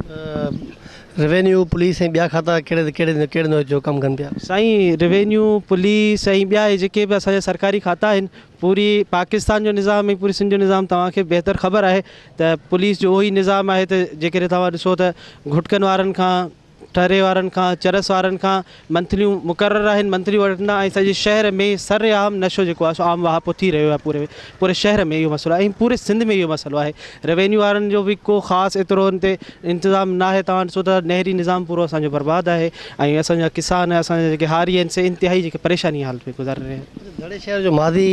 روينيو پوليس ۽ ٻيا کاتا ڪهڙي ڪهڙي ڪهڙي نوعيت جو ڪم ڪن پيا؟ سائين روينيو پوليس ۽ ٻيا اهي جيڪي به اسان جا سرڪاري کاتا آهن پوري پاڪستان جو نظام ۽ پوري سنڌ جو نظام توهان کي بهتر خبر آهي ته پوليس جو اهو ئي نظام آهي ته جيڪڏهن توهان ڏسو ته گهٽڪن وارن کان ٺري وارن کان چرس وارن کان منٿليون مقرر آهن منٿليون وٺندا ۽ سڄي شهر ۾ سر عام نشو جيڪو آهي سو عام واهپو ٿي رهيو آهي پوري پوري شهر ۾ اهو مسئلو آهي ۽ پوري سنڌ ۾ اهو مسئلو آهي روينيو وارن جو به ڪو خاص ايترو ان تي انتظام ناهي توهان ڏسو ته نهري نظام پورو اسان جو برباد آهي ۽ اسان جا ڪسان اسان جا جيڪي هاري آهن سي انتهائي جيڪي پريشاني حالت ۾ گذاري رهيا آهن. دڙي شهر جو ماضي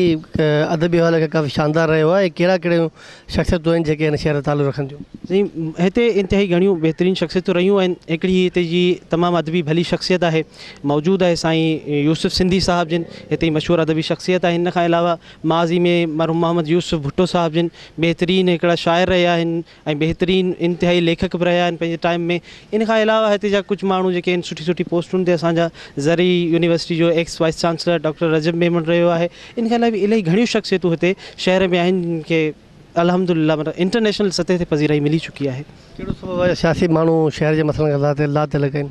ادبي حوالي کان ڪافي شاندار رهيو آهي ۽ ڪهڙا ڪهڙيون شخصيتون آهن جيڪي هن شهر سان تعلق رکن ٿيون؟ سائين هتي انتهائي گهڻيون بهترين شخصيتون رهيون آهن هڪڙي هتي جي تمام ادبي ڀلي شخصيت آهي موجود آهي سائين يوسف سنڌي صاحب جن هتي جي مشهور ادبي شخصيت آهن ان کان علاوه ماضي ۾ مرحوم محمد يوسف ڀٽو صاحب جن بهترين هڪڙا شاعر رهيا آهن ۽ بهترين انتهائي ليکڪ به رهيا آهن پنهنجي ٽائيم ۾ ان کان علاوه هتي جا ڪجهه ماڻهو جيڪي آهن سٺي سٺي پوسٽن تي اسان جا زرعي يونيورسٽي جو ex vice chancellor doctor Rajab Memon رهيو آهي ان کان علاوه به الائي گهڻيون شخصيتون هتي شهر ۾ آهن جن کي الحمد لله مطلب انٽرنيشنل سطح تي پذيرائي ملي چڪي آهي. ڪهڙو سبب آهي جو سياسي ماڻهو شهر جي مسئلن کان لاتعلق آهن؟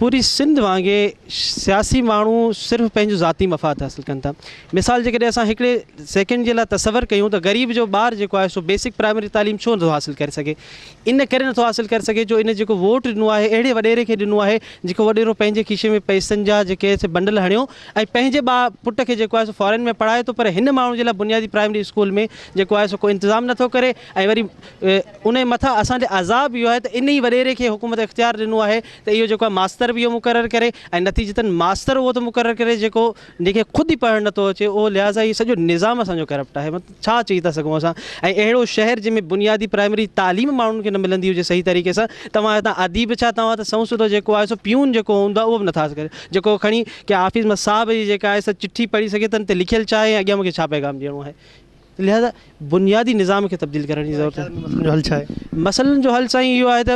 پوري سنڌ وانگي سياسي ماڻهو صرف پنهنجو ذاتي مفاد حاصل ڪن ٿا. مثال جيڪڏهن اسان هڪڙي سيڪنڊ جي لاء تصور ڪيون ته غريب جو ٻار جيڪو آهي سو بيسڪ پرائمري تعليم ڇو نٿو حاصل ڪري سگهي؟ ان ڪري نٿو حاصل ڪري سگهي جو ان جيڪو ووٽ ڏنو آهي اهڙي وڏيري کي ڏنو آهي جيڪو وڏيرو پنهنجي کيسي ۾ پئسن جا جيڪي سي بنڊل هڻيو ۽ پنهنجي ٻا پٽ کي جيڪو آهي سو فارين ۾ پڙهائي ٿو پر هن ماڻهو جي لاء بنيادي پرائمري اسڪول ۾ جيڪو آهي سو ڪو انتظام نٿو ڪري ۽ وري ان جي مٿان اسان تي عذاب اهو آهي ته ان ئي وڏيري کي حڪومت اختيار ڏنو آهي ته اهو جيڪو آهي ماستر به اهو مقرر ڪري ۽ نتيجتن ماستر اهو ٿو مقرر ڪري جيڪو جنهن کي خود ئي پڙهڻ نٿو اچي اهو لهٰذا هي سڄو نظام اسان جو ڪرپٽ آهي مطلب ڇا چئي ٿا سگهون اسان ۽ اهڙو شهر جنهن ۾ بنيادي پرائمري تعليم ماڻهن کي نه ملندي هجي صحيح طريقي سان توهان هتان اديب ڇا توهان ته سنئون سڌو جيڪو آهي سو پيون جيڪو هوندو آهي اهو به نٿا ڪري جيڪو کڻي ڪنهن آفيس مان صاحب جي جيڪا آهي سا چٺي پڙهي سگهي ته ان تي لکيل ڇا آهي ۽ اڳيان مون کي ڇا پيغام ڏيڻو آهي لهذا بنيادي نظام کي تبديل ڪرڻ جي ضرورت آهي. مسئلن جو حل ڇا آهي؟ مسئلن جو حل سائين اهو آهي ته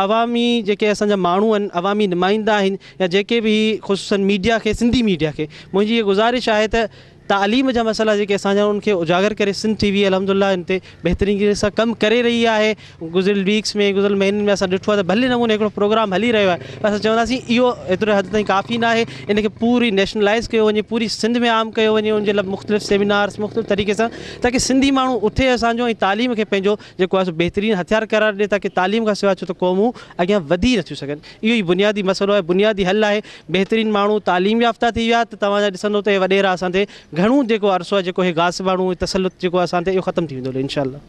عوامي جيڪي اسان جا ماڻهو آهن عوامي نمائندا آهن يا جيڪي به خصوصا ميڊيا کي سنڌي ميڊيا کي منهنجي هي گذارش آهي ته تعليم جا مسئلا جيڪي اسان جا ان کي اجاگر ڪري سنڌ ٽي وي الحمد لله ان تي بهترين طريقي سان ڪم ڪري رهي آهي گذريل ويڪس ۾ گذريل مهينن ۾ اسان ڏٺو آهي ته ڀلي نموني هڪڙو پروگرام هلي رهيو آهي پر اسان چونداسين اهو ايتري حد تائين ڪافي ناهي ان کي پوري نيشنلائز ڪيو وڃي پوري سنڌ ۾ عام ڪيو وڃي ان جي لاء مختلف سيمينارس مختلف طريقي سان تاڪه سنڌي ماڻهو اٿي اسان جو ۽ تعليم کي پنهنجو جيڪو آهي سو بهترين هٿيار قرار ڏي تاڪه تعليم کان سواء ڇو ته قومون اڳيان وڌي نٿيون سگهن اهو ئي بنيادي مسئلو آهي بنيادي حل آهي بهترين ماڻهو تعليم يافته ٿي ويا ته توهان جا ڏسندو ته هي وڏيرا اسان تي گهڻو جيڪو عرصو آهي جيڪو هي غاصباڻو تسلط جيڪو آهي اسان تي اهو ختم ٿي ويندو انشاء الله.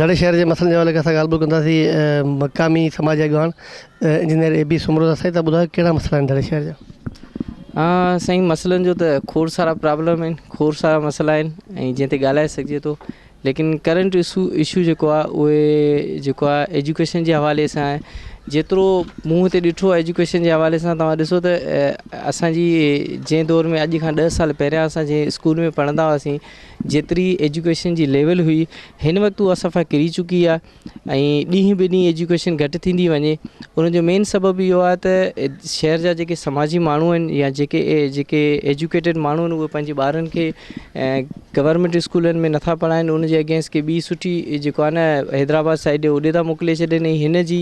دڙي شهر جي مسئلن جي حوالي کان اسان ڳالهه ٻولهه ڪنداسين مقامي سماجي اڳواڻ انجنيئر اي بي سومرو سان. سائين تان ٻڌايو ڪهڙا مسئلا آهن دڙي شهر جا؟ ها سائين مسئلن جو ته کوڙ سارا پرابلم آهن کوڙ سارا مسئلا آهن ۽ جنهن تي ڳالهائي سگهجي ٿو ليڪن ڪرنٽ اشو اشو جيڪو آهي اهي جيڪو آهي ايجوڪيشن جي حوالي سان آهي جيترو مون هتي ڏٺو آهي ايجوڪيشن جي حوالي سان توهان ڏسو ته اسانجي جنهن دور ۾ اڄ کان ڏهه سال پهريان اسان جنهن اسڪول ۾ پڙهندا هئاسين جيتري ايجوڪيشن جي ليول هئي هن وقت اها صفا ڪري چڪي آهي ۽ ڏينهن به ڏينهن ايجوڪيشن گهٽ ٿيندي وڃي ان جو مين سبب اهو آهي ته شهر جا جيڪي سماجي ماڻهو آهن يا جيڪي جيڪي ايجوڪيٽيڊ ماڻهو آهن اهي پنهنجي ٻارن کي گورنمينٽ اسڪولن ۾ نٿا پڙهائن ان جي اگينسٽ ڪي ٻي سٺي جيڪو آهي نه حيدرآباد سائيڊ اوڏي ٿا موڪلي ڇڏين ۽ هن جي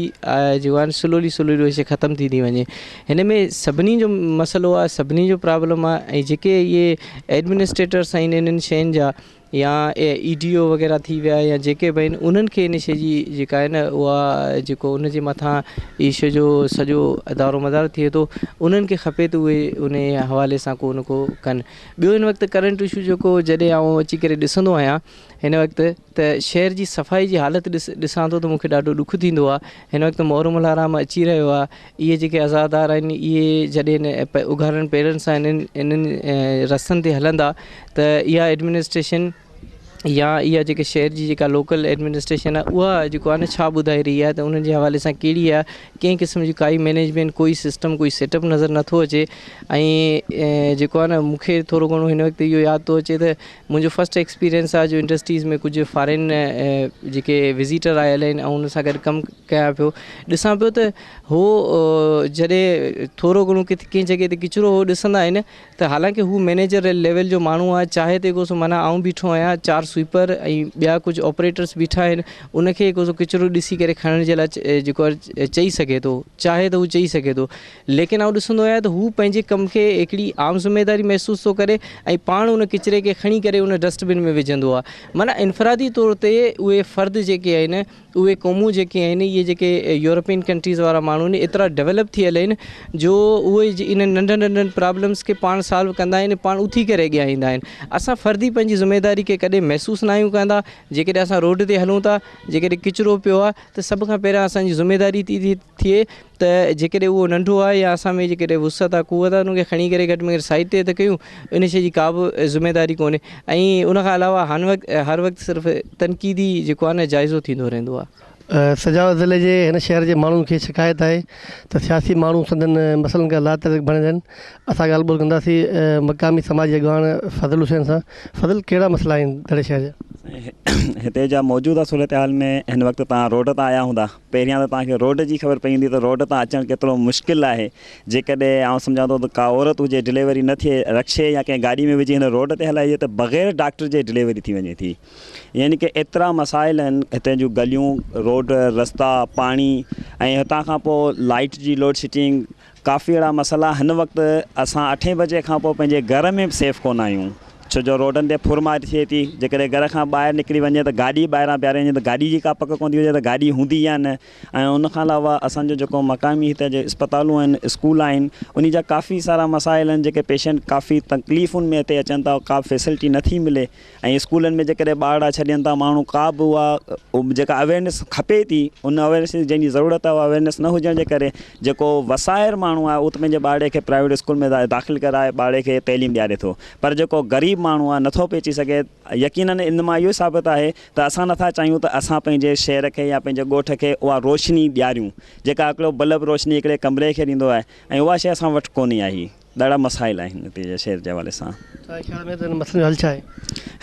جيڪو جيڪو آهي سلولي سلولي اها شي ختم ٿي ٿي وڃي هن ۾ سڀني جو مسئلو آهي سڀني جو پرابلم آهي ۽ جيڪي اهي ايڊمنسٽريٽرس آهن انهن شين جا يا اي ڊي او وغيره ٿي ويا يا جيڪي به آهن انهن کي ان شي جي جيڪا آهي نه اها جيڪو ان جي مٿان اي شي جو سڄو دارو مدار ٿئي ٿو انهن کي کپي ته اهي ان حوالي سان ڪو نه ڪو ڪن. ٻيو هن وقت ڪرنٽ اشو جيڪو جڏهن آئون اچي ڪري ڏسندو آهيان هن وقت ته شهر جي صفائي جي حالت ڏس ڏسان ٿو ته مون کي ڏاڍو ڏک ٿيندو آهي هن وقت محرم الحرام اچي رهيو آهي اهي جيڪي عزادار آهن اهي جڏهن اگهاڙن پيرن سان انهن انهن رستن تي هلندا ته اها ايڊمنسٽريشن يا اها جيڪي شهر جي جيڪا لوڪل ايڊمنسٽريشن آهي اها جيڪو آهي نه ڇا ٻڌائي رهي آهي ته انهن جي حوالي سان ڪهڙي آهي ڪنهن قسم جي ڪائي مئنيجمينٽ ڪوئي سسٽم ڪوئي سيٽ اپ نظر نٿو اچي ۽ جيڪو آهي نه مون کي ٿورو گهڻو هن وقت اهو ياد ٿو اچي ته منهنجو فرسٽ ايڪسپيرينس آهي جو انڊسٽريز ۾ ڪجهه فارين جيڪي وزيٽر آيل آهن ۽ ان سان گڏ ڪم ڪيان پيو ڏسان پيو ته هو جڏهن ٿورو گهڻو ڪٿي ڪنهن جڳهه تي ڪچرو هو ڏسندا آهن ته حالانڪه هو مئنيجر ليول جو ماڻهو آهي چاهي ته هڪ سو معنيٰ آئون بيٺو آهيان چار سوئيپر ۽ ٻيا ڪجهه آپريٽرس بيٺا آهن ان کي هڪ سو ڪچرو ڏسي ڪري کڻڻ جي لاء جيڪو آهي چئي سگهي ٿو چاهي ته هو چئي سگهي ٿو ليڪن آئون ڏسندو آهيان ته هو پنهنجي ڪم کي هڪڙي عام ذميداري محسوس ٿو ڪري ۽ پاڻ ان ڪچري کي کڻي ڪري ان ڊسٽ بن ۾ وجهندو آهي معنيٰ انفرادي طور تي اهي فرد جيڪي آهن اهي قومون جيڪي آهن اهي جيڪي يورپين ڪنٽريز وارا ماڻهو آهن ايترا ڊولپ ٿيل آهن جو اهي انهن ننڍن ننڍن پرابلمس کي پاڻ سالو ڪندا آهن پاڻ اٿي ڪري اڳيان ايندا آهن اسان فردي پنهنجي ذميداري کي ڪڏهن محسوس نه آهيون ڪندا جيڪڏهن اسان روڊ تي هلون ٿا جيڪڏهن ڪچرو پيو آهي ته سڀ کان پهريان اسان جي ذميداري ٿي ٿئي ته جيڪڏهن اهو ننڍو آهي يا اسان ۾ جيڪڏهن وسعت آهي قوت آهي ان کي کڻي ڪري گهٽ ۾ گهٽ سائيڊ تي ته ڪيون ان شيء جي ڪا به ذميداري ڪونهي ۽ ان کان علاوه هن وقت هر وقت صرف تنقيدي جيڪو آهي نه جائزو ٿيندو رهندو آهي. سجاول ضلعي جي هن شهر جي ماڻهن کي شڪايت آهي ته سياسي ماڻهو سندن مسئلن کان لاتعلق بڻيل آهن اسان ڳالهه ٻولهه ڪنداسين مقامي سماجي اڳواڻ فضل حسين سان فضل ڪهڙا مسئلا آهن دڙي شهر جا؟ هتي جا موجوده صورتحال ۾ هن وقت توهان روڊ تان آيا هوندا پهريان ته توهان کي روڊ جي خبر پئي هوندي ته روڊ تان اچڻ ڪيترو مشڪل آهي. جيڪڏهن آئون سمجهان ٿو ته ڪا عورت هجي ڊليوري نه ٿئي رڪشي يا ڪنهن گاڏي ۾ وجهي هن روڊ تي هلائجي ته بغير ڊاڪٽر جي ڊليوري ٿي وڃي ٿي. يعني ڪه ايترا مسائل آهن هتي جون گليون روڊ رستا پاڻي ۽ هتان کان پوء لائيٽ جي لوڊ شيڊنگ ڪافي اهڙا مسئلا هن وقت اسان اٺين بجي کان پوء پنهنجي گهر ۾ به سيف ڪونه آهيون ڇو جو روڊن تي ڦر مار ٿئي ٿي جيڪڏهن گهر کان ٻاهر نڪري وڃي ته گاڏي ٻاهران بيهاري وڃي ته گاڏي جي ڪا پڪ ڪونه ٿي هجي ته گاڏي هوندي يا نه ۽ ان کان علاوه اسان جو جيڪو مقامي هتي جي اسپتالون آهن اسڪول آهن انهي جا ڪافي سارا مسائل آهن جيڪي پيشنٽ ڪافي تڪليفن ۾ هتي اچن ٿا ڪا فيسلٽي نٿي ملي ۽ اسڪولن ۾ جيڪڏهن ٻارڙا ڇڏين ٿا ماڻهو ڪا به اها جيڪا اويئرنيس کپي ٿي ان اويئرنيس جي جنهن جي ضرورت آهي اها اويئرنيس نه هجڻ جي ڪري جيڪو وسائر ماڻهو آهي اهو ته پنهنجي ٻارڙي کي پرائيويٽ اسڪول ۾ داخل ڪرائي ٻارڙي کي تعليم ڏياري ٿو پر جيڪو غريب ماڻهو آهي نٿو پهچي سگهي يقينن ان مان اهو ثابت آهي ته اسان نٿا چاهيون ته اسان پنهنجي شهر کي يا پنهنجي ڳوٺ کي اها روشني ڏياريون جيڪا هڪڙو بلب روشني هڪڙي ڪمري کي ڏيندو آهي ۽ اها شيء اسان وٽ ڪونهي آهي. ڏاڍا مسائل آهن هتي جي شهر جي حوالي سان. توهان جي خيال ۾ ته هن مسئلن جو حل ڇا آهي؟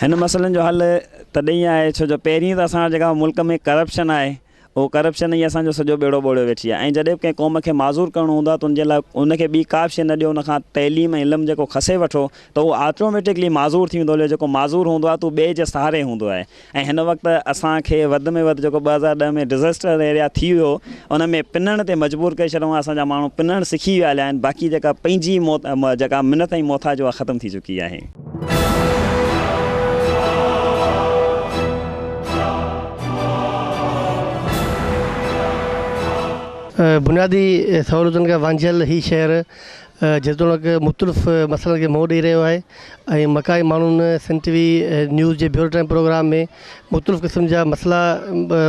هن مسئلن جو حل تڏهن ئي آهي ڇو جو پهرين ته اسان وٽ جيڪا ملڪ ۾ ڪرپشن آهي اهو ڪرپشن ئي اسان جو سڄو ٻيڙو ٻوڙيو ويٺي آهي ۽ جڏهن به ڪنهن قوم کي معذور ڪرڻو هوندو آهي ته ان جي لاء ان کي ٻي ڪا به شيء نه ڏيو ان کان تعليم ۽ علم جيڪو کسي وٺو ته اهو آٽوميٽڪلي معذور ٿي ويندو هليو جيڪو معذور هوندو آهي ته اهو ٻئي جي سهاري هوندو آهي ۽ هن وقت اسان کي وڌ ۾ وڌ جيڪو 2010 ۾ ڊزاسٽر ايريا ٿي ويو ان ۾ پنڻ تي مجبور ڪري ڇڏيو اسان جا ماڻهو پنڻ سکي ويا هليا آهن باقي جيڪا پنهنجي موت جيڪا منت ۽ محتاج اها ختم ٿي چڪي آهي. بنيادي سهولتن کان وانجهيل هي شهر جيتوڻيڪ مختلف مسئلن کي منهن ڏئي رهيو آهي ۽ مقامي ماڻهن سنڌ ٽي وي نيوز جي بيورو ٽائيم پروگرام ۾ مختلف قسم جا مسئلا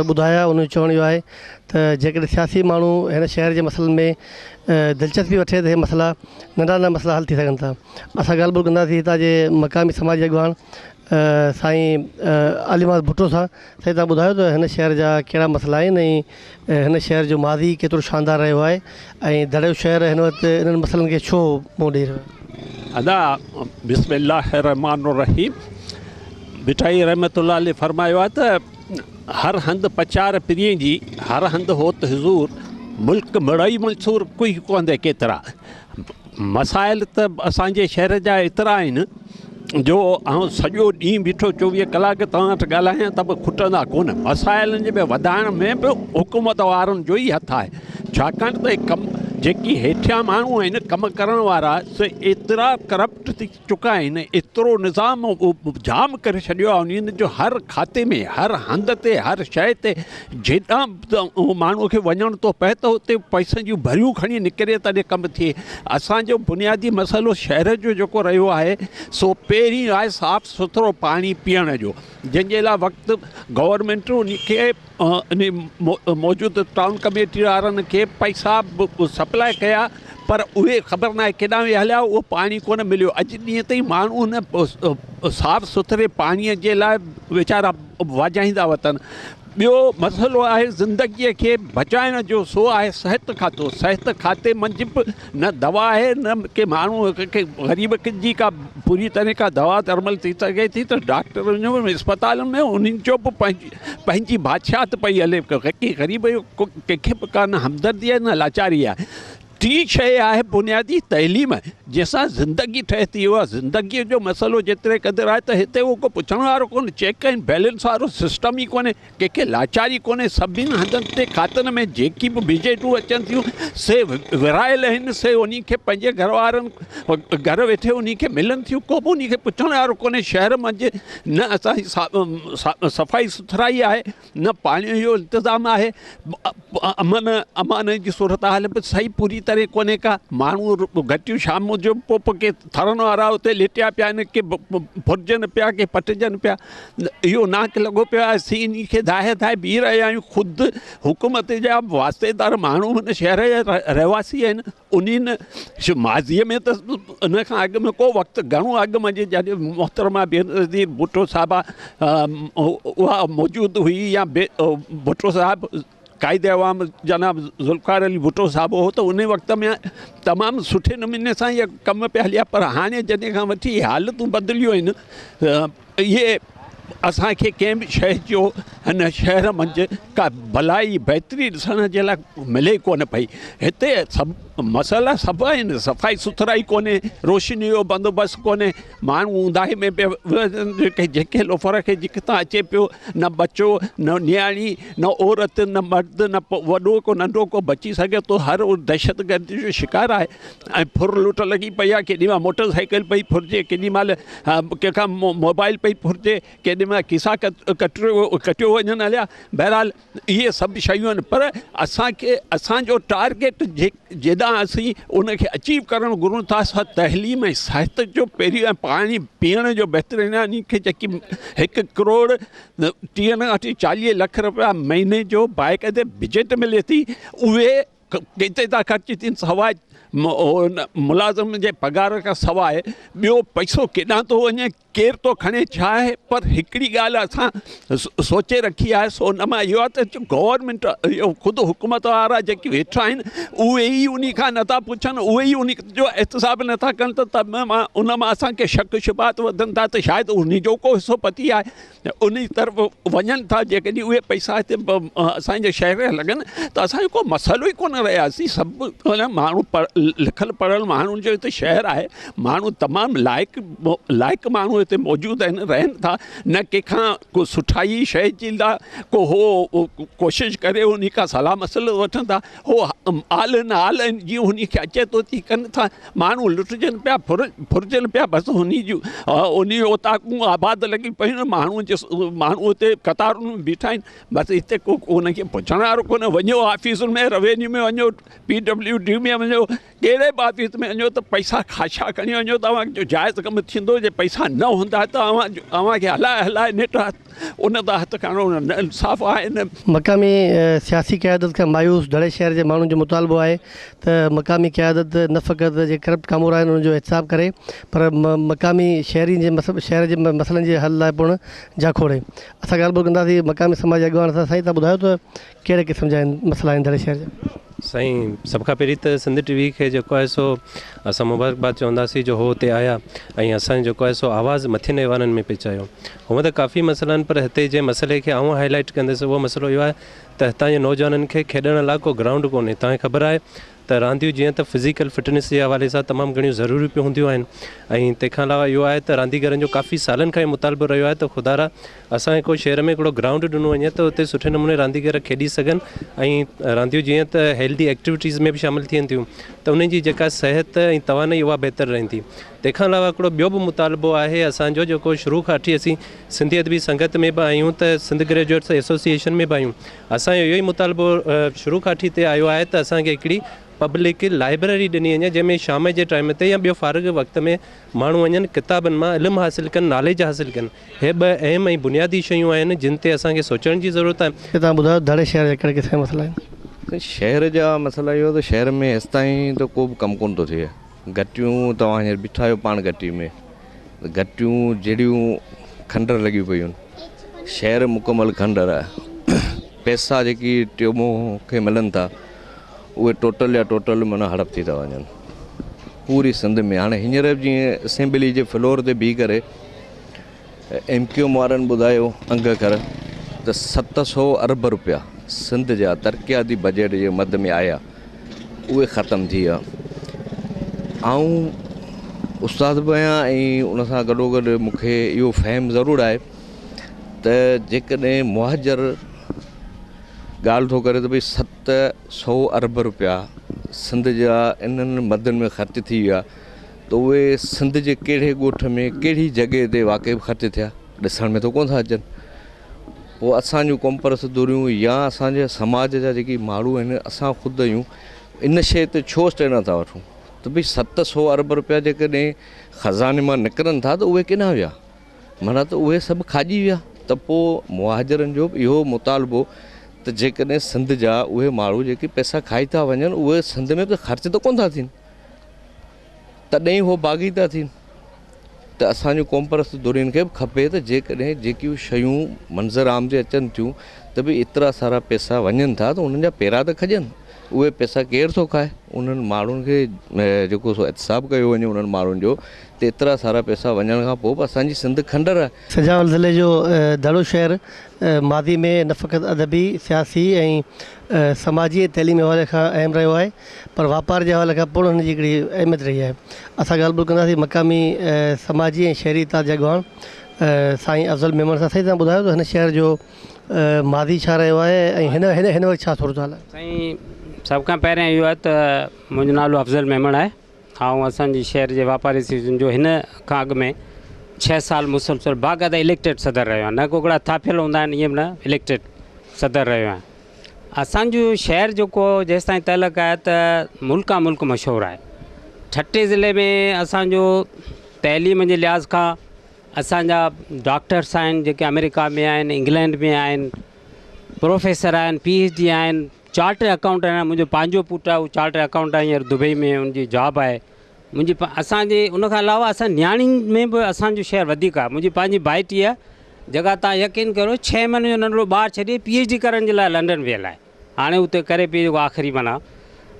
ٻڌايا انهن جو چوڻ اهو آهي ته جيڪڏهن سياسي ماڻهو هن شهر جي مسئلن ۾ دلچسپي وٺي ته هي مسئلا ننڍا ننڍا مسئلا حل ٿي سگهن ٿا اسان ڳالهه ٻولهه ڪنداسين هتان جي مقامي سماجي اڳواڻ سائين علي محمد ڀٽو سان سائين توهان ٻڌايو ته هن شهر جا ڪهڙا مسئلا آهن ۽ هن شهر جو ماضي ڪيترو شاندار رهيو آهي ۽ دڙيو شهر هن وقت انهن مسئلن کي ڇو منهن ڏئي رهيو آهي؟ ادا بسم الله الرحمٰن الرحيم ڀٽائي رحمت الله عليه فرمايو آهي ته هر هنڌ پچار پرين جي هر هنڌ هوت حضور ملڪ مڙئي منصور ڪوئي ڪوندي ڪيترا مسائل ته اسان جي شهر جا ايترا آهن جو آئون سڄو ڏينهن بيٺو چوويهه ڪلاڪ توهان وٽ ڳالهايان ته به کٽندا ڪونه. مسائلن جي وڌائڻ ۾ به حڪومت وارن جو ئي هٿ آهي. ڇاڪاڻ ته ڪم جيڪي هيٺيان ماڻهو آهن ڪم ڪرڻ وارا سي ايترا ڪرپٽ ٿي چڪا آهن ايترو نظام جام ڪري ڇڏيو آهي انهن جو هر کاتي ۾ هر هنڌ تي هر شيء تي جيڏانهن ماڻهو کي وڃڻ ٿو پئي ته اتي پئسن جون ڀريون کڻي نڪري تڏهن ڪم ٿئي اسانجو بنيادي مسئلو شهر جو جيڪو رهيو آهي سو پهرين آهي صاف سٿرو پاڻي پيئڻ جو جنهن جي لاء وقت گورنمينٽ ان کي موجود ٽائون ڪميٽي وارن کي پئسا به سپلاء ڪيا پر اهي خبر ناهي ڪيڏانهن ويا هليا اهو پاڻي ڪونه مليو اڄ ڏينهن تائين ماڻهو ان صاف سٿري پاڻي جي لاء ويچارا واجهائيندا وتن ٻيو مسئلو آهي زندگيء کي بچائڻ جو سو آهي صحت کاتو صحت کاتي منجهه به نه دوا آهي نه ڪي ماڻهو ڪي غريب جي ڪا پوري طرح ڪا دوا درمل ٿي سگهي ٿي ته ڊاڪٽرن جو اسپتالن ۾ انهن جو به پنهنجي پنهنجي بادشاهت پئي هلي ڪي غريب جو ڪنهن کي به ڪا نه همدردي آهي نه لاچاري آهي ٽين شيء آهي بنيادي تعليم جنهن سان زندگي ٺهي ٿي اها زندگيء جو مسئلو جيتري قدر آهي ته هتي اهو ڪو پڇڻ وارو ڪونهي چيڪ ۽ بيلنس وارو سسٽم ئي ڪونهي ڪنهن کي لاچاري ڪونهي سڀني هنڌن تي کاتن ۾ جيڪي به بجيٽون اچن ٿيون سي ورهايل آهن سي انهي کي پنهنجي گهر وارن گهر ويٺي انهي کي ملن ٿيون ڪو به انهي کي پڇڻ وارو ڪونهي شهر منجهه نه اسان جي صفائي سٿرائي آهي نه پاڻي جو انتظام آهي امن امان جي صورتحال به صحيح پوري طرح ڪونهي ڪا ماڻهو گهٽيون شام جو پوء پوء ڪي ٿرن وارا اتي ليٽيا پيا آهن ڪي ڦرجن پيا ڪي پٽجن پيا اهو ناڪ لڳو پيو آهي اسين انهي کي ڌاهي ڌاهي بيهي رهيا آهيون خود حڪومت جا واسطيدار ماڻهو هن شهر جا رهواسي آهن انهن ماضيء ۾ ته ان کان اڳ ۾ ڪو وقت گهڻو اڳ ۾ جڏهن محترمه بينظير ڀٽو صاحبه اها موجود هئي يا ڀٽو صاحب قائد عوام جناب ذوالفقار علي ڀٽو صاحب هو ته ان وقت ۾ تمام سٺي نموني سان اهي ڪم پيا هليا پر هاڻي جڏهن کان وٺي حالتون بدليون آهن اهي اسان کي ڪنهن به شيء جو هن شهر منجهه ڪا ڀلائي بهتري ڏسڻ جي لاء ملي ڪونه پئي هتي سڀ مسئلا سڀ آهن صفائي سٿرائي ڪونهي روشني جو بندوبست ڪونهي ماڻهو اونداهي ۾ پيا جيڪي لوفر کي جتان اچي پيو نه ٻچو نه نياڻي نه عورت نه مرد نه وڏو ڪو ننڍو ڪو بچي سگهي ٿو هر دهشتگردي جو شڪار آهي ۽ ڦر لٽ لڳي پئي آهي ڪيڏي مهل موٽر سائيڪل پئي ڦرجي ڪيڏي مهل ڪنهن کان موبائل پئي ڦرجي ڪيڏي مهل کيسا ڪٽيو ڪٽيو وڃن هليا بهرحال اهي سڀ شيون آهن پر اسانکي اسانجو ٽارگيٽ جيڏانهن اسين ان کي اچيو ڪرڻ گهرون ٿا سا تعليم ۽ صحت جو پهريون ۽ پاڻي پيئڻ جو بهترين آهي ان کي جيڪي هڪ ڪروڙ ٽيهه کان وٺي 40 لک رپيا مهيني جو باقاعدي بجيٽ ملي ٿي اهي ڪٿي ٿا خرچ ٿين سواء ملازم جي پگهار کان سواء ٻيو پئسو ڪيڏانهن ٿو وڃي ڪير ٿو کڻي ڇا آهي پر هڪڙي ڳالهه اسان سوچي رکي آهي سو ان مان اهو آهي ته گورنمينٽ اهو خود حڪومت وارا جيڪي ويٺا آهن اهي ئي ان کان نٿا پڇن اهي ئي ان جو احتساب نٿا ڪن ته ان مان اسانکي شڪ شبهات وڌن ٿا ته شايد ان جو ڪو حصو پتي آهي انهي طرف وڃن ٿا جيڪڏهن اهي پئسا هتي اسان جي شهر کي لڳن ته اسان جو ڪو مسئلو ئي ڪونه رهياسين سڀ ماڻهو لکيل پڙهيل ماڻهن جو هتي شهر آهي ماڻهو تمام لائق لائق ماڻهو هتي موجود آهن رهن ٿا نه ڪنهن کان ڪو سٺائي شيء جي لاء ڪو هو ڪوشش ڪري انهي کان صلاح مشورو وٺن ٿا هو آل نه آل جيئن انهي کي اچي ٿو تيئن ڪن ٿا ماڻهو لٽجن پيا ڦرجن پيا بس انهي جون انهي اوطاقون آباد لڳي پيون آهن ماڻهو جي ماڻهو اتي قطارن ۾ بيٺا آهن بس هتي ڪو ان کي پڇڻ وارو ڪونهي وڃو آفيسن ۾ روينيو ۾ وڃو پي ڊبليو ڊي ۾ وڃو ڪهڙي به آفيس ۾ وڃو ته پئسا خاشا کڻي وڃو ته اوهان جو جائز ڪم ٿيندو جي پئسا نه هوندا ته اوهان اوهان کي هلائي هلائي نيٺ ان تان هٿ کڻڻو نه انصاف آهي نه. مقامي سياسي قيادت کان مايوس دڙي شهر جي ماڻهن جو مطالبو آهي ته مقامي قيادت نه فقط جيڪي ڪرپٽ ڪامورا آهن انهن جو احتساب ڪري پر مقامي شهرين جي شهر جي مسئلن جي حل لاء پڻ جاکوڙي. اسان ڳالهه ٻولهه ڪنداسين مقامي سماجي اڳواڻ سان سائين توهان ٻڌايو ته ڪهڙي قسم جا مسئلا آهن دڙي شهر جا؟ سائين سڀ کان پهرين ته سنڌ ٽي وي کي جيڪو آهي سو اسان مبارڪباد چونداسين جو هو اتي آيا ۽ اسان جو جيڪو آهي سو آواز مٿين ايوانن ۾ پهچايو. هونء ته ڪافي مسئلا آهن پر هتي جنهن مسئلي کي آئون هائي لائيٽ ڪندس اهو مسئلو اهو آهي ته هتان جي نوجوانن کي کيڏڻ لاء ڪو گرائونڊ ڪونهي. توهان کي خبر آهي ته رانديون جيئن ته فزيڪل فٽنس جي حوالي سان تمام گهڻيون ضروري پيون هونديون آهن ۽ تنهن کان علاوه اهو آهي ته رانديگرن جو ڪافي سالن کان اهو مطالبو رهيو آهي ته خدارا اسان کي ڪو شهر ۾ هڪڙو گرائونڊ ڏنو وڃي ته اتي سٺي نموني رانديگر کيڏي سگهن ۽ رانديون جيئن ته هيلدي ايڪٽيوٽيز ۾ به شامل ٿين ٿيون ته انهن جي جيڪا صحت ۽ توانائي اها بهتر رهندي. تنهن کان علاوه هڪڙو ٻيو به مطالبو آهي اسان جو جيڪو شروع کان وٺي اسين سنڌي ادبي سنگت ۾ به آهيون ته سنڌ گريجوئيٽس ايسوسيئيشن ۾ به آهيون اسان جو اهو ئي مطالبو شروع کان وٺي هتي آيو آهي ته اسان کي هڪڙي پبلڪ لائبريري ڏني وڃي جنهن ۾ شام جي ٽائيم تي يا ٻيو فارغ وقت ۾ ماڻهو وڃن ڪتابن مان علم حاصل ڪن ناليج حاصل ڪن هي ٻه اهم ۽ بنيادي شيون آهن جن تي اسان کي سوچڻ جي ضرورت آهي. توهان ٻڌايو دڙي شهر جا ڪهڙي قسم جا مسئلا آهن؟ سائين شهر جا مسئلا اهو ته شهر ۾ هيستائين ته ڪو به ڪم ڪونه ٿو ٿئي گهٽيون توهان هينئر بيٺا آهيو پاڻ گهٽي ۾ گهٽيون جهڙيون کنڊر لڳيون پيون آهن شهر مڪمل کنڊر آهي پئسا جيڪي ٽيومو کي ملن ٿا اهي ٽوٽل جا ٽوٽل معنيٰ هڙپ ٿي ٿا وڃن پوري سنڌ ۾ هاڻي هينئر جيئن اسيمبلي جي فلور تي بيهي ڪري ايم ڪيو ايم وارن ٻڌايو انگ اکر ته 700 ارب روپيا سنڌ جا ترقياتي بجيٽ جي مد ۾ آيا اهي ختم ٿي ويا. آئون استاد به آهيان ۽ ان سان گڏو گڏ مون کي اهو فهم ضرور آهي ته جيڪڏهن مهاجر ڳالهه ٿو ڪري ته ڀئي 700 ارب روپيا سنڌ جا انهن مدن ۾ خرچ ٿي ويا ته اهي سنڌ جي ڪهڙي ڳوٺ ۾ ڪهڙي جڳهه تي واقعي به خرچ ٿيا ڏسڻ ۾ ته ڪونه ٿا اچن. پوء اسان جون قومپرست ڌريون يا اسان جي سماج جا جيڪي ماڻهو آهن اسان خود آهيون ان شيء تي ڇو اسٽينڊ نٿا وٺون ته ڀئي 700 ارب روپيا جيڪڏهن خزاني مان نڪرن ٿا ته اهي ڪيڏانهن ويا معنيٰ ته اهي سڀ کاڄي ويا ته پوء مهاجرن جو به اهو مطالبو ته جيڪڏهن سنڌ جا اهي ماڻهو جيڪي پئسا کائي ٿا وڃن اهي سنڌ ۾ به خرچ ته ڪونه ٿا ٿين تڏهن هو باغي ٿا ٿين ته اسان جون قومپرست ڌرين کي به کپي ته جيڪڏهن جيڪيون شيون منظر عام تي اچن ٿيون ته به ايترا سارا پئسا وڃن ٿا ته انهن جا پيرا ته کڄن اهي پئسا ڪير ٿو کائي انهن ماڻهن کي جيڪو سو احتساب ڪيو وڃي انهن ماڻهن جو ته ايترا سارا پئسا وڃڻ کان پوء به اسان جي سنڌ کنڊر آهي. سجاول ضلعي جو دڙو شهر ماضي ۾ نه فقط ادبي، سياسي ۽ سماجي ۽ تعليمي حوالي کان اهم رهيو آهي پر واپار جي حوالي کان پڻ هن جي هڪڙي اهميت رهي آهي. اسان ڳالهه ٻولهه ڪنداسين مقامي سماجي ۽ شهري اتحاد جي اڳواڻ سائين افضل ميمڻ سان. سائين توهان ٻڌايو ته هن شهر جو ماضي ڇا رهيو آهي ۽ هن هن هن وقت ڇا صورتحال آهي؟ سائين سڀ کان پهريان اهو آهي ته منهنجو نالو افضل ميمڻ آهي. آئون اسان جي شهر جي واپاري ايسوسيئيشن جو هن کان اڳ ۾ ڇهه سال مسلسل باقاعده اليڪٽيڊ صدر رهيو آهيان نه ڪو ڪڙا ٿاڦيل هوندا آهن ائين به نه اليڪٽيڊ صدر رهيو آهيان اسان جو شهر جيڪو جيستائين تعلق آهي ته ملڪان ملڪ مشهور آهي ٺٽي ضلعي ۾ اسان جو تعليم جي لحاظ کان اسان جا ڊاڪٽرس آهن جيڪي آمريڪا ۾ آهن انگلينڊ ۾ آهن پروفيسر آهن پي ايڇ ڊي آهن چارٽر اڪائونٽنٽ آهي منهنجو پنهنجو پٽ آهي هو چارٽر اڪائونٽنٽ آهي هينئر دبئي ۾ ان جي جاب آهي منهنجي اسان جي ان کان علاوه اسان نياڻين ۾ به اسان جو شهر وڌيڪ آهي منهنجي پنهنجي ڀائٽي آهي جيڪا تان يقين ڪريو ڇهه مهينن جو ننڍڙو ٻار ڇڏي پي ايڇ ڊي ڪرڻ جي لاء لنڊن ويل آهي هاڻي اتي ڪري پئي جيڪو آخري معنيٰ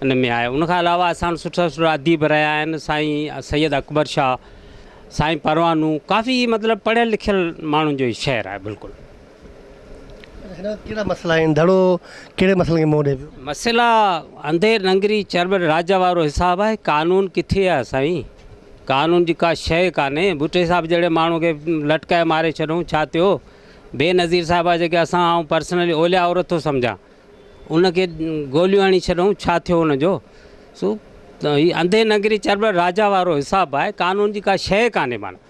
ان ۾ آهي ان کان علاوه اسان وٽ سٺا سٺا اديب رهيا آهن سائين سيد اڪبر شاهه سائين پروانو ڪافي مطلب پڙهيل لکيل ماڻهن جو هي شهر آهي بلڪل. هن وقت ڪهڙا مسئلا آهن؟ دڙو ڪهڙي مسئلن کي منهن ڏئي پيو؟ مسئلا انڌير ننگري چرٻٽ راجا وارو حساب آهي، قانون ڪٿي آهي سائين؟ قانون جي ڪا شيء ڪانهي، ڀٽي صاحب جهڙي ماڻهو کي لٽڪائي ماري ڇڏيائون، ڇا ٿيو؟ بينظير صاحبه جيڪي اسان آئون پرسنلي اولياء عورت ٿو سمجهان، ان کي گوليون هڻي ڇڏيائون، ڇا ٿيو ان جو؟ سو هي انڌي ننگري چرٻٽ راجا وارو حساب آهي، قانون جي ڪا شيء ڪانهي معنيٰ.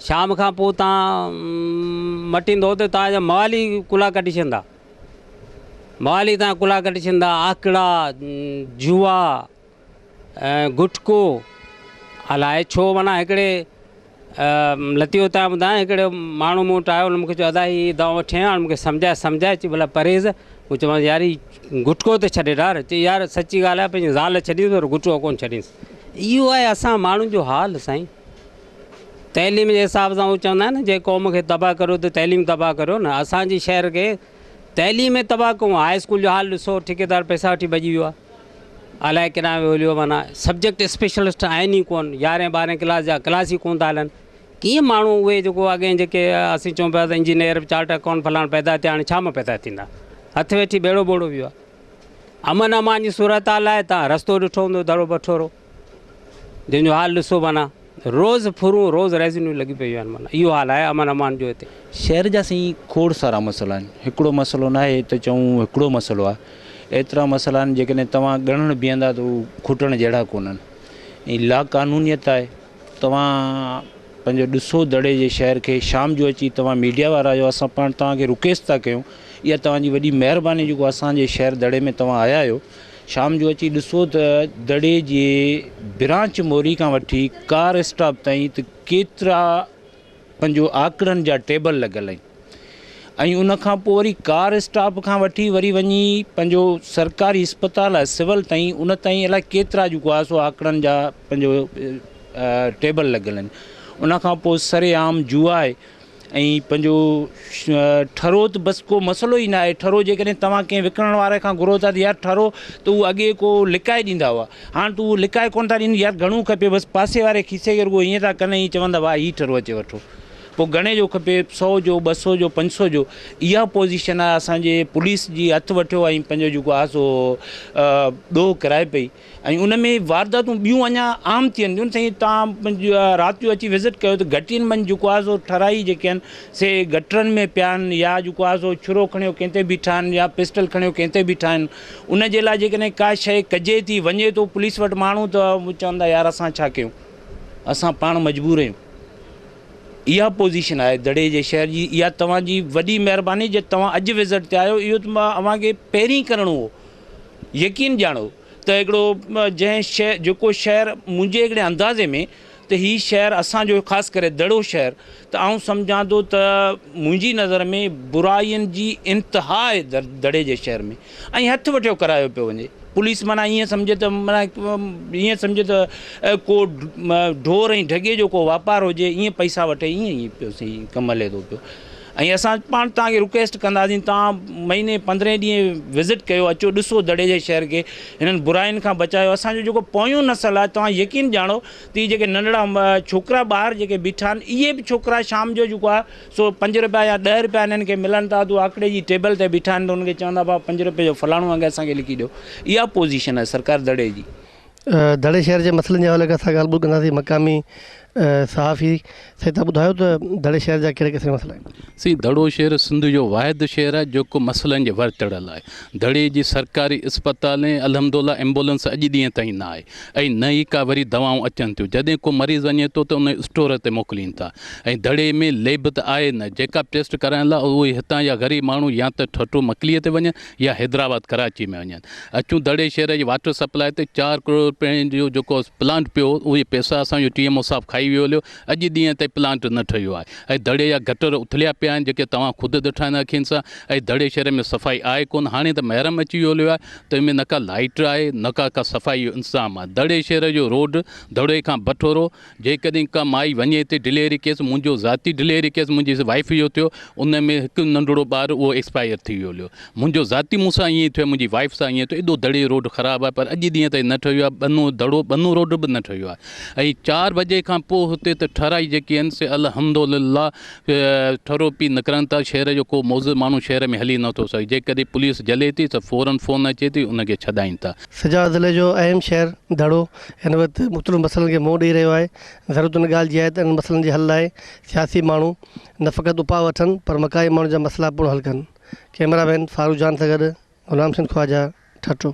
شام کان پوء تان مٽيندو ته تان جا موالي ڪلها ڪڍي ڇڏندا. موالي تان ڪلها ڪڍي ڇڏندا، آڪڙا، جوا ۽ گٽڪو الائي ڇو معنيٰ هڪڙي لطيفو تان ٻڌايان هڪڙي ماڻهو مون وٽ آيو ان مون کي چيو ادا هي دوا وٺي آيو هاڻي مون کي سمجهائي سمجهائي چي ڀلا پرهيز مون چيومانس يار هي گٽڪو ته ڇڏي ڏار چي يار سچي ڳالهه آهي پنهنجي زال ڇڏيندس پر گٽڪو ڪونه ڇڏيندس اهو آهي اسان ماڻهن جو حال سائين. تعليم جي حساب سان هو چوندا آهن نه جنهن قوم کي تباهه ڪريو ته تعليم تباهه ڪريو نه اسان جي شهر کي تعليم تباهه ڪيون هاء اسڪول جو حال ڏسو ٺيڪيدار پئسا وٺي ڀڄي ويو آهي الائي ڪيڏانهن ويو هليو معنيٰ سبجيڪٽ اسپيشلسٽ آهن ئي ڪون يارهين ٻارهين ڪلاس جا ڪلاس ئي ڪون ٿا هلن ڪيئن ماڻهو اهي جيڪو اڳئين جيڪي اسين چئون پيا ته انجنيئر چارٽر اڪائونٽ فلاڻ پيدا ٿيا هاڻي ڇا مان پيدا ٿيندا هٿ ويٺي ٻيڙو ٻوڙو ويو آهي. امن امان جي صورتحال آهي توهان رستو ڏٺو هوندو دڙو بٺورو جنهن جو حال ڏسو معنيٰ روز ڦرون روز رهزنيون لڳيون پيون آهن معنيٰ اهو حال آهي امن امان جو هتي. شهر جا سائين کوڙ سارا مسئلا آهن هڪڙو مسئلو ناهي ته چئون هڪڙو مسئلو آهي ايترا مسئلا آهن جيڪڏهن توهان ڳڻڻ بيهندا ته هو کٽڻ جهڙا ڪونهن ۽ لاقانونيت آهي توهان پنهنجو ڏسو دڙي جي شهر کي شام جو اچي توهان ميڊيا وارا آهيو اسان پاڻ توهان کي رڪويسٽ ٿا ڪيون اها توهان جي وڏي مهرباني جيڪو اسان جي شهر دڙي ۾ توهان آيا آهيو شام جو اچي ڏسو ته دڙي جي برانچ موري کان وٺي ڪار اسٽاپ تائين ته ڪيترا پنهنجو آڪڙن جا ٽيبل لڳل آهن ۽ ان کان پوء وري ڪار اسٽاپ کان وٺي وري وڃي پنهنجو سرڪاري اسپتال آهي سول تائين ان تائين الائي ڪيترا جيڪو آهي سو آڪڙن جا پنهنجو ٽيبل لڳل آهن ان کان پوء سر عام جوا آهي ۽ پنهنجو ٺرو ته بس ڪو مسئلو ئي نه آهي ٺرو جيڪڏهن توهان ڪنهن وڪڻڻ واري کان گهرو ٿا ته يار ٺرو ته هو اڳي ڪو لڪائي ڏيندا هئا هاڻ ته اهو لڪائي ڪونه ٿا ڏين يار گهڻو کپي بس پاسي واري کيسي کي رڳو ائين ٿا ڪن ۽ چون ٿا واهه هي ٺرو اچي وٺو پوء گهڻي جو کپي سو جو ٻه سو جو پنج سو جو اها پوزيشن آهي اسان جي پوليس جي هٿ وٺيو ۽ پنهنجو جيڪو آهي سو ڏوهه ڪرائي پئي ۽ ان ۾ وارداتون ٻيون اڃا عام ٿين ٿيون سائين توهان رات جو اچي وزٽ ڪيو ته گهٽين منجهه جيڪو آهي سو ٺرائي جيڪي آهن سي گٽرن ۾ پيا آهن يا جيڪو آهي سو ڇرو کڻيو ڪنهن تي بيٺا آهن يا پسٽل کڻيو ڪنهن تي بيٺا آهن ان جي لاء جيڪڏهن ڪا شيء ڪجي ٿي وڃي ٿو پوليس وٽ ماڻهو ته چوندا يار اسان ڇا ڪيون اسان پاڻ مجبور آهيون اها پوزيشن آهي دڙي جي شهر جي اها توهان جي وڏي مهرباني جي توهان اڄ وزٽ تي آيو اهو ته مان اوهان کي پهرين ڪرڻو هو يقين ڄاڻو ته هڪڙو جنهن شهر جيڪو شهر منهنجي هڪڙي اندازي ۾ ته هي شهر اسان جو خاص ڪري دڙو شهر ته آئون سمجهان ٿو ته منهنجي نظر ۾ برائين جي انتها آهي دڙي جي شهر ۾ ۽ هٿ وٺيو ڪرايو پيو وڃي پوليس معنيٰ ائين سمجهي ته معنيٰ ائين سمجهي ته ڪو ڍور ۽ ڍڳي جو ڪو واپار هجي ائين پئسا وٺي ائين ئي پيو سائين ڪم هلي ٿو پيو ۽ اسان پاڻ توهان کي رڪويسٽ ڪنداسين توهان مهيني پندرهين ڏينهن وزٽ ڪيو اچو ڏسو دڙي جي شهر کي هنن براين کان بچايو اسان جو جيڪو پويون نسل آهي توهان يقين ڄاڻو ته هي جيڪي ننڍڙا ڇوڪرا ٻاهر جيڪي بيٺا آهن اهي به ڇوڪرا شام جو جيڪو آهي سو پنج روپيا يا ڏهه روپيا هنن کي ملن ٿا ته آڪڙي جي ٽيبل تي بيٺا آهن ته انهن کي چوندا ڀاء پنج روپئي جو فلاڻو انگ اسان کي لکي ڏيو اها پوزيشن آهي سرڪار دڙي جي. دڙي شهر جي مسئلن جي حوالي کان اسان ڳالهه ٻولهه ڪنداسين مقامي صحافي سائين تهان ٻڌايو ته دڙي شهر جا ڪهڙي قسم جا مسئلا آهن. سائين دڙو شهر سنڌ جو واحد شهر آهي جيڪو مسئلن جي ور چڙهيل آهي دڙي جي سرڪاري اسپتال ۾ الحمدالله ايمبولنس اڄ ڏينهن تائين نه آهي ۽ نه ئي ڪا وري دوائون اچن ٿيون جڏهن ڪو مريض وڃي ٿو ته ان اسٽور تي موڪلين ٿا ۽ دڙي ۾ ليب ته آهي نه جيڪا ٽيسٽ ڪرائڻ لاء اهي هتان جا غريب ماڻهو يا ته ٺٽو مڪلي تي وڃن يا حيدرآباد ڪراچي ۾ وڃن اچون دڙي شهر جي واٽر سپلاء تي چار ڪروڙ روپين جو جيڪو پلانٽ پيو هو اهي پئسا اسان جو ٽي ايم او صاحب کائي ويو هليو اڄ ڏينهن تائين پلانٽ نه ٺهيو آهي ۽ دڙي جا گٽر اٿليا پيا آهن جيڪي توهان خود ڏٺا آهن اکين سان ۽ دڙي شهر ۾ صفائي آهي ڪونه هاڻي ته محرم اچي ويو هليو آهي ته ان ۾ نه ڪا لائٽ آهي نه ڪا ڪا صفائي جو انتظام آهي دڙي شهر جو روڊ دڙي کان بٺورو جيڪڏهن ڪا مائي وڃي ٿي ڊليوري ڪيس منهنجو ذاتي ڊليوري ڪيس منهنجي وائيف جو ٿيو ان ۾ هڪ ننڍڙو ٻار اهو ايڪسپائر ٿي ويو هليو منهنجو ذاتي مون سان ائين ئي ٿيو منهنجي وائيف سان ائين ٿيو ايڏو دڙي روڊ خراب آهي پر اڄ ڏينهن تائين نه ٺهيو آهي ٻنو دڙو ٻنو روڊ به نه ٺهيو آهي ۽ چار بجي کان پوء هتي ته ٺهرائي جيڪي آهن سي الحمدلله ٺرو پي نڪرن ٿا شهر جو ڪو معزز ماڻهو شهر ۾ هلي نٿو سگهي جيڪڏهن پوليس جهلي ٿي ته فورن فون اچي ٿي ان کي ڇڏائين ٿا. سجاول ضلعي جو اهم شهر دڙو هن وقت مختلف مسئلن کي منهن ڏئي رهيو آهي، ضرورت ان ڳالهه جي آهي ته انهن مسئلن جي حل لاء سياسي ماڻهو نه فقط اپاء وٺن پر مقامي ماڻهن جا مسئلا پڻ حل ڪن. ڪئميرا مين فاروق جان سان گڏ غلام حسين خواجه، ٺٽو.